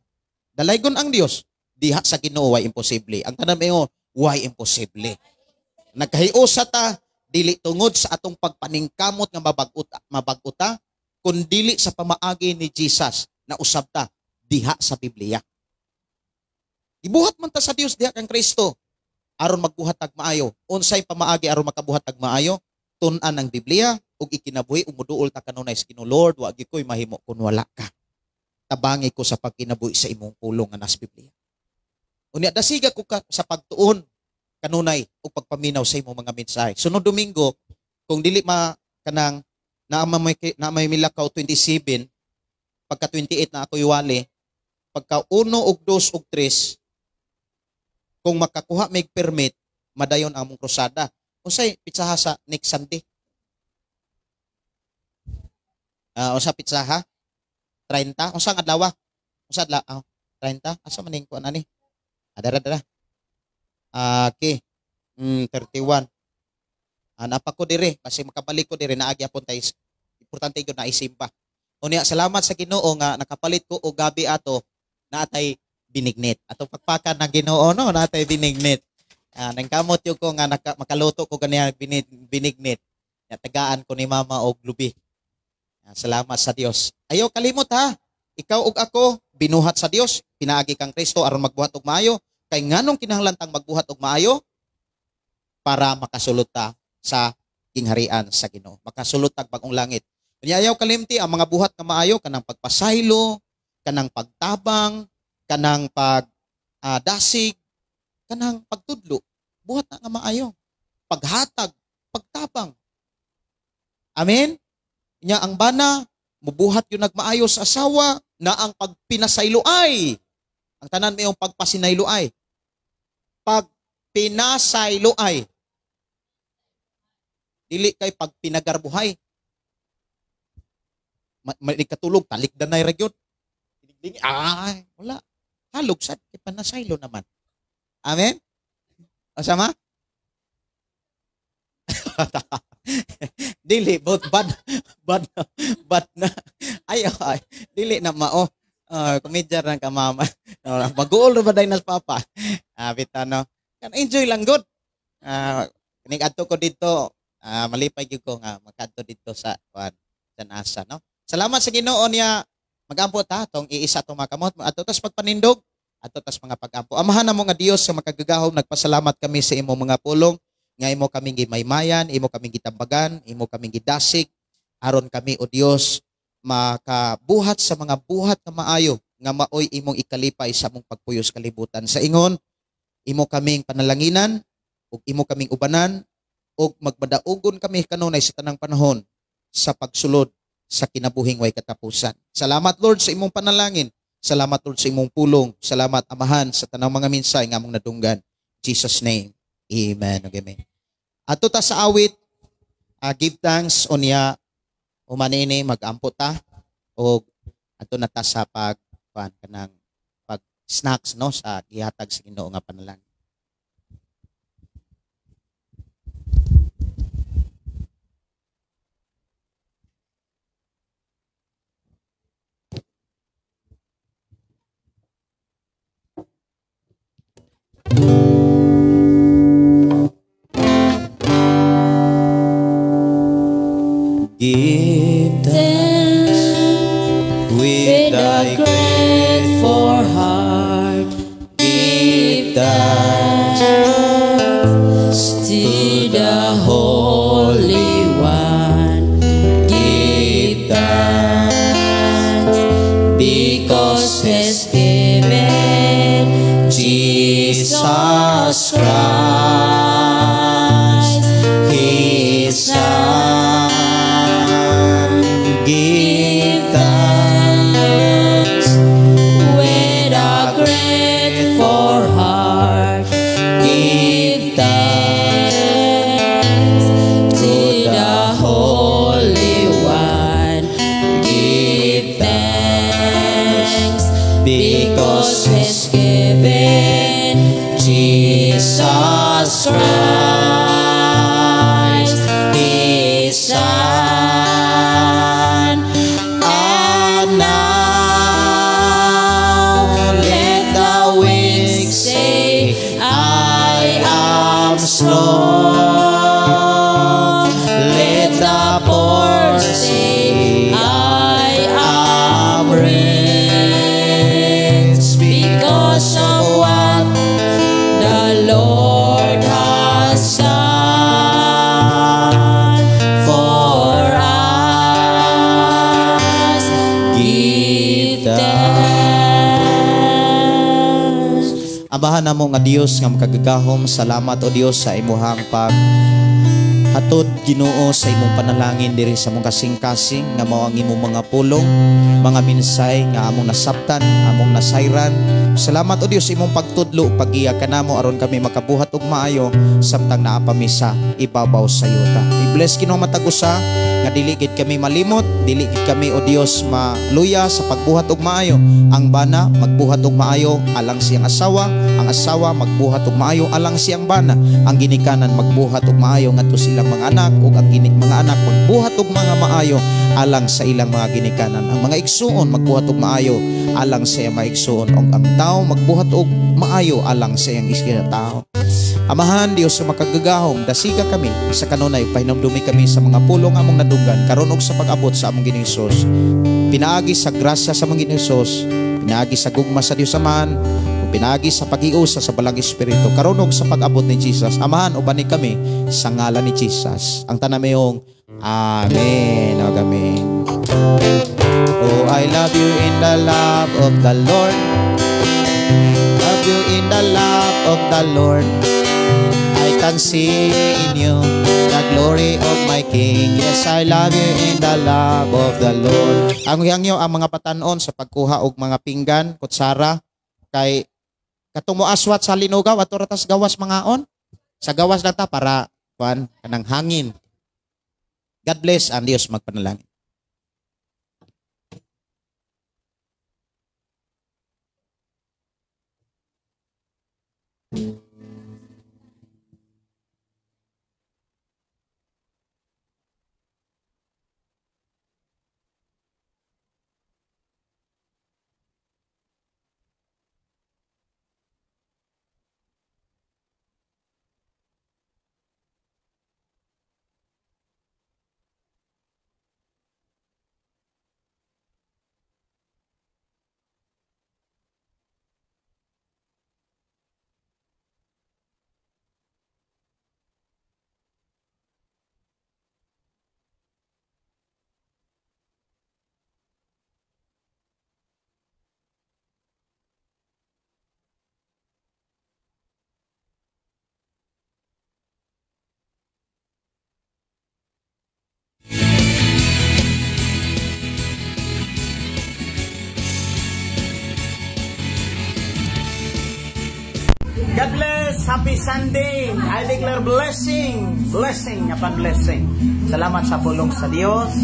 Dalaygon ang Dios diha sa Ginoo way imposible. Ang tanan mayo way imposible. Nagkahiusa ta dili tungod sa atong pagpaningkamot nga mabag-ot ta, kun dili sa pamaagi ni Jesus na usab ta diha sa Biblia. Ibuhat man ta sa Dios diha kang Kristo aron magbuhat tag maayo. Unsay pamaagi aron makabuhat tag maayo? Tun-an ang Biblia ug ikinabuhi ug moduol ta kanunay sa Ginoo. Lord, wa gyud koy mahimo kun wala ka. Tabangi ko sa pagkinabuhi sa imong pulong nga nas Biblia. Unya dasiga ko ka sa pagtuon kanunay ug pagpaminaw sa imong mga mensahe. Sunod Domingo, kung dili ma kanang naa may milakaw 27, pagka 28 na ako iwali, pagka 1 ug 2 ug 3, kung makakuha mig permit, madayon ang among krusada. Unsay pitsaha sa next Sunday? Unsa pitsaha? 30? Unsa ang adlaw? Unsa adlaw? 30? Asa man ning kuan ani? Dara dara. Okay. 31. Napa ko dire kasi makabalik ko dire naagi apon tay importante gyud na isimba. Unya salamat sa Ginoo nga nakapalit ko og gabi ato naatay binignit. Atong pagpakan ng Ginoo no naatay binignit. Nangkamot yun ko nga makaluto ko ganiya binignit. Tagaan ko ni mama og lubi. Salamat sa Dios. Ayaw kalimot ha. Ikaw ug ako binuhat sa Dios, pinaagi kang Kristo aron magbuhat og maayo. Kay nganong kinahanglan tang magbuhat og maayo? Para makasulod ta sa gingharian sa Ginoo. Makasulod tag bagong langit. Unya ayaw kalimti ang mga buhat nga maayo kanang pagpasaylo, kanang pagtabang, kanang pag dasig, kanang pagtudlo, buhat na nga maayo. Paghatag, pagtabang. Amen? Nya ang bana, mubuhat yung nagmaayo sa asawa, na ang pagpinasayloay. Ang tanan may yung pagpasinayloay. Pagpinasayloay. Dili kay pagpinagarbuhay. Katulog, talikdan na yung. Ay, wala. Halog sad, kay panasaylo naman. Amen? O sama? Dili, both bad, bad, bad na. Ay, ay, dili na mao. Komedya ra ka mama. Mag-uol ra ba day nas papa? Bita no. Kan enjoy lang good. Kining adto ko dito, malipay gyud ko nga makadto dito sa kuan sa NASA no. Salamat sa Ginoo niya. Magampo ta tong iisa tong mga kamot ato tas pagpanindog ato tas mga pagampo. Amahan namo nga Dios sa makagagahom, nagpasalamat kami sa imong mga pulong nga imo kaming gimaymayan, imo kaming gitambagan, imo kaming gidasig aron kami o Dios makabuhat sa mga buhat nga maayo nga maoy imong ikalipay sa among pagpuyos kalibutan. Sa ingon imo kaming panalanginan ug imo kaming ubanan ug magmadaugon kami kanunay sa tanang panahon sa pagsulod sa kinabuhing way katapusan. Salamat Lord sa imong panalangin. Salamat Lord sa imong pulong. Salamat Amahan sa tanang mga minsay nga among nadunggan. Jesus name. Amen. Amen. Ato ta sa awit, give thanks unya umanini magampo ta og ato na ta sa pag kuan kanang pag snacks no sa gihatag sa Ginoo nga panalangin. Give thanks with a grateful heart. Give thanks to the Holy One. Give thanks because He's given Jesus Christ, His Son. Amahan namo nga Dios nga makagagahom, salamat o Dios sa imuhang pag hatod Ginoo sa imong panalangin diri sa among kasing-kasing nga mao ang imong mga pulong, mga minsay nga among nasabtan, among nasayran. Salamat o Dios imong pagtudlo, paggiya kanamo aron kami makabuhat og maayo samtang naa pa mi sa ibabaw sa yuta. I-bless Ginoo matag usa nga dili gid kami malimot, dili gid kami o Dios maluya sa pagbuhat og maayo. Ang bana magbuhat og maayo alang siyang asawa, ang asawa magbuhat og maayo alang siyang bana, ang ginikanan magbuhat og maayo ngadto sa ilang mga anak, ug ang mga anak magbuhat og mga maayo alang sa ilang mga ginikanan. Ang mga igsuon magbuhat og maayo alang sa iyang mga igsuon, ug ang tao magbuhat og maayo alang sa iyang isang tao. Amahan Dios sa makagagahom, dasiga kami sa kanunay, pahinumdumi kami sa mga pulong among nadunggan karon og sa pag-abot sa among Ginoong Hesus. Pinaagi sa grasya sa among Ginoong Hesus, pinaagi sa gugma sa Dios Amahan, ug pinaagi sa pag-iusa sa Balang Espiritu karon og sa pag-abot ni Jesus. Amahan, ubani kami sa ngalan ni Jesus. Ang tanan mayong amen. Amen. Oh, I love you in the love of the Lord. Love you in the love of the Lord. I can see in you the glory of my King. Yes, I love you in the love of the Lord. Ang hangyo ang mga batanon sa pagkuha og mga pinggan, kutsara, kay katong moaswat sa linugaw ato ra tas gawas mangaon. Sa gawas lang ta para kuan kanang hangin. God bless ang Dios magpanalangin. God bless. Happy Sunday. I declare blessing, blessing upon blessing. Salamat sa pulong sa Dios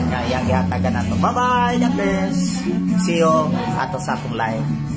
nga iyang gihatagan nato. Bye-bye. God bless. See you ato sa akong live.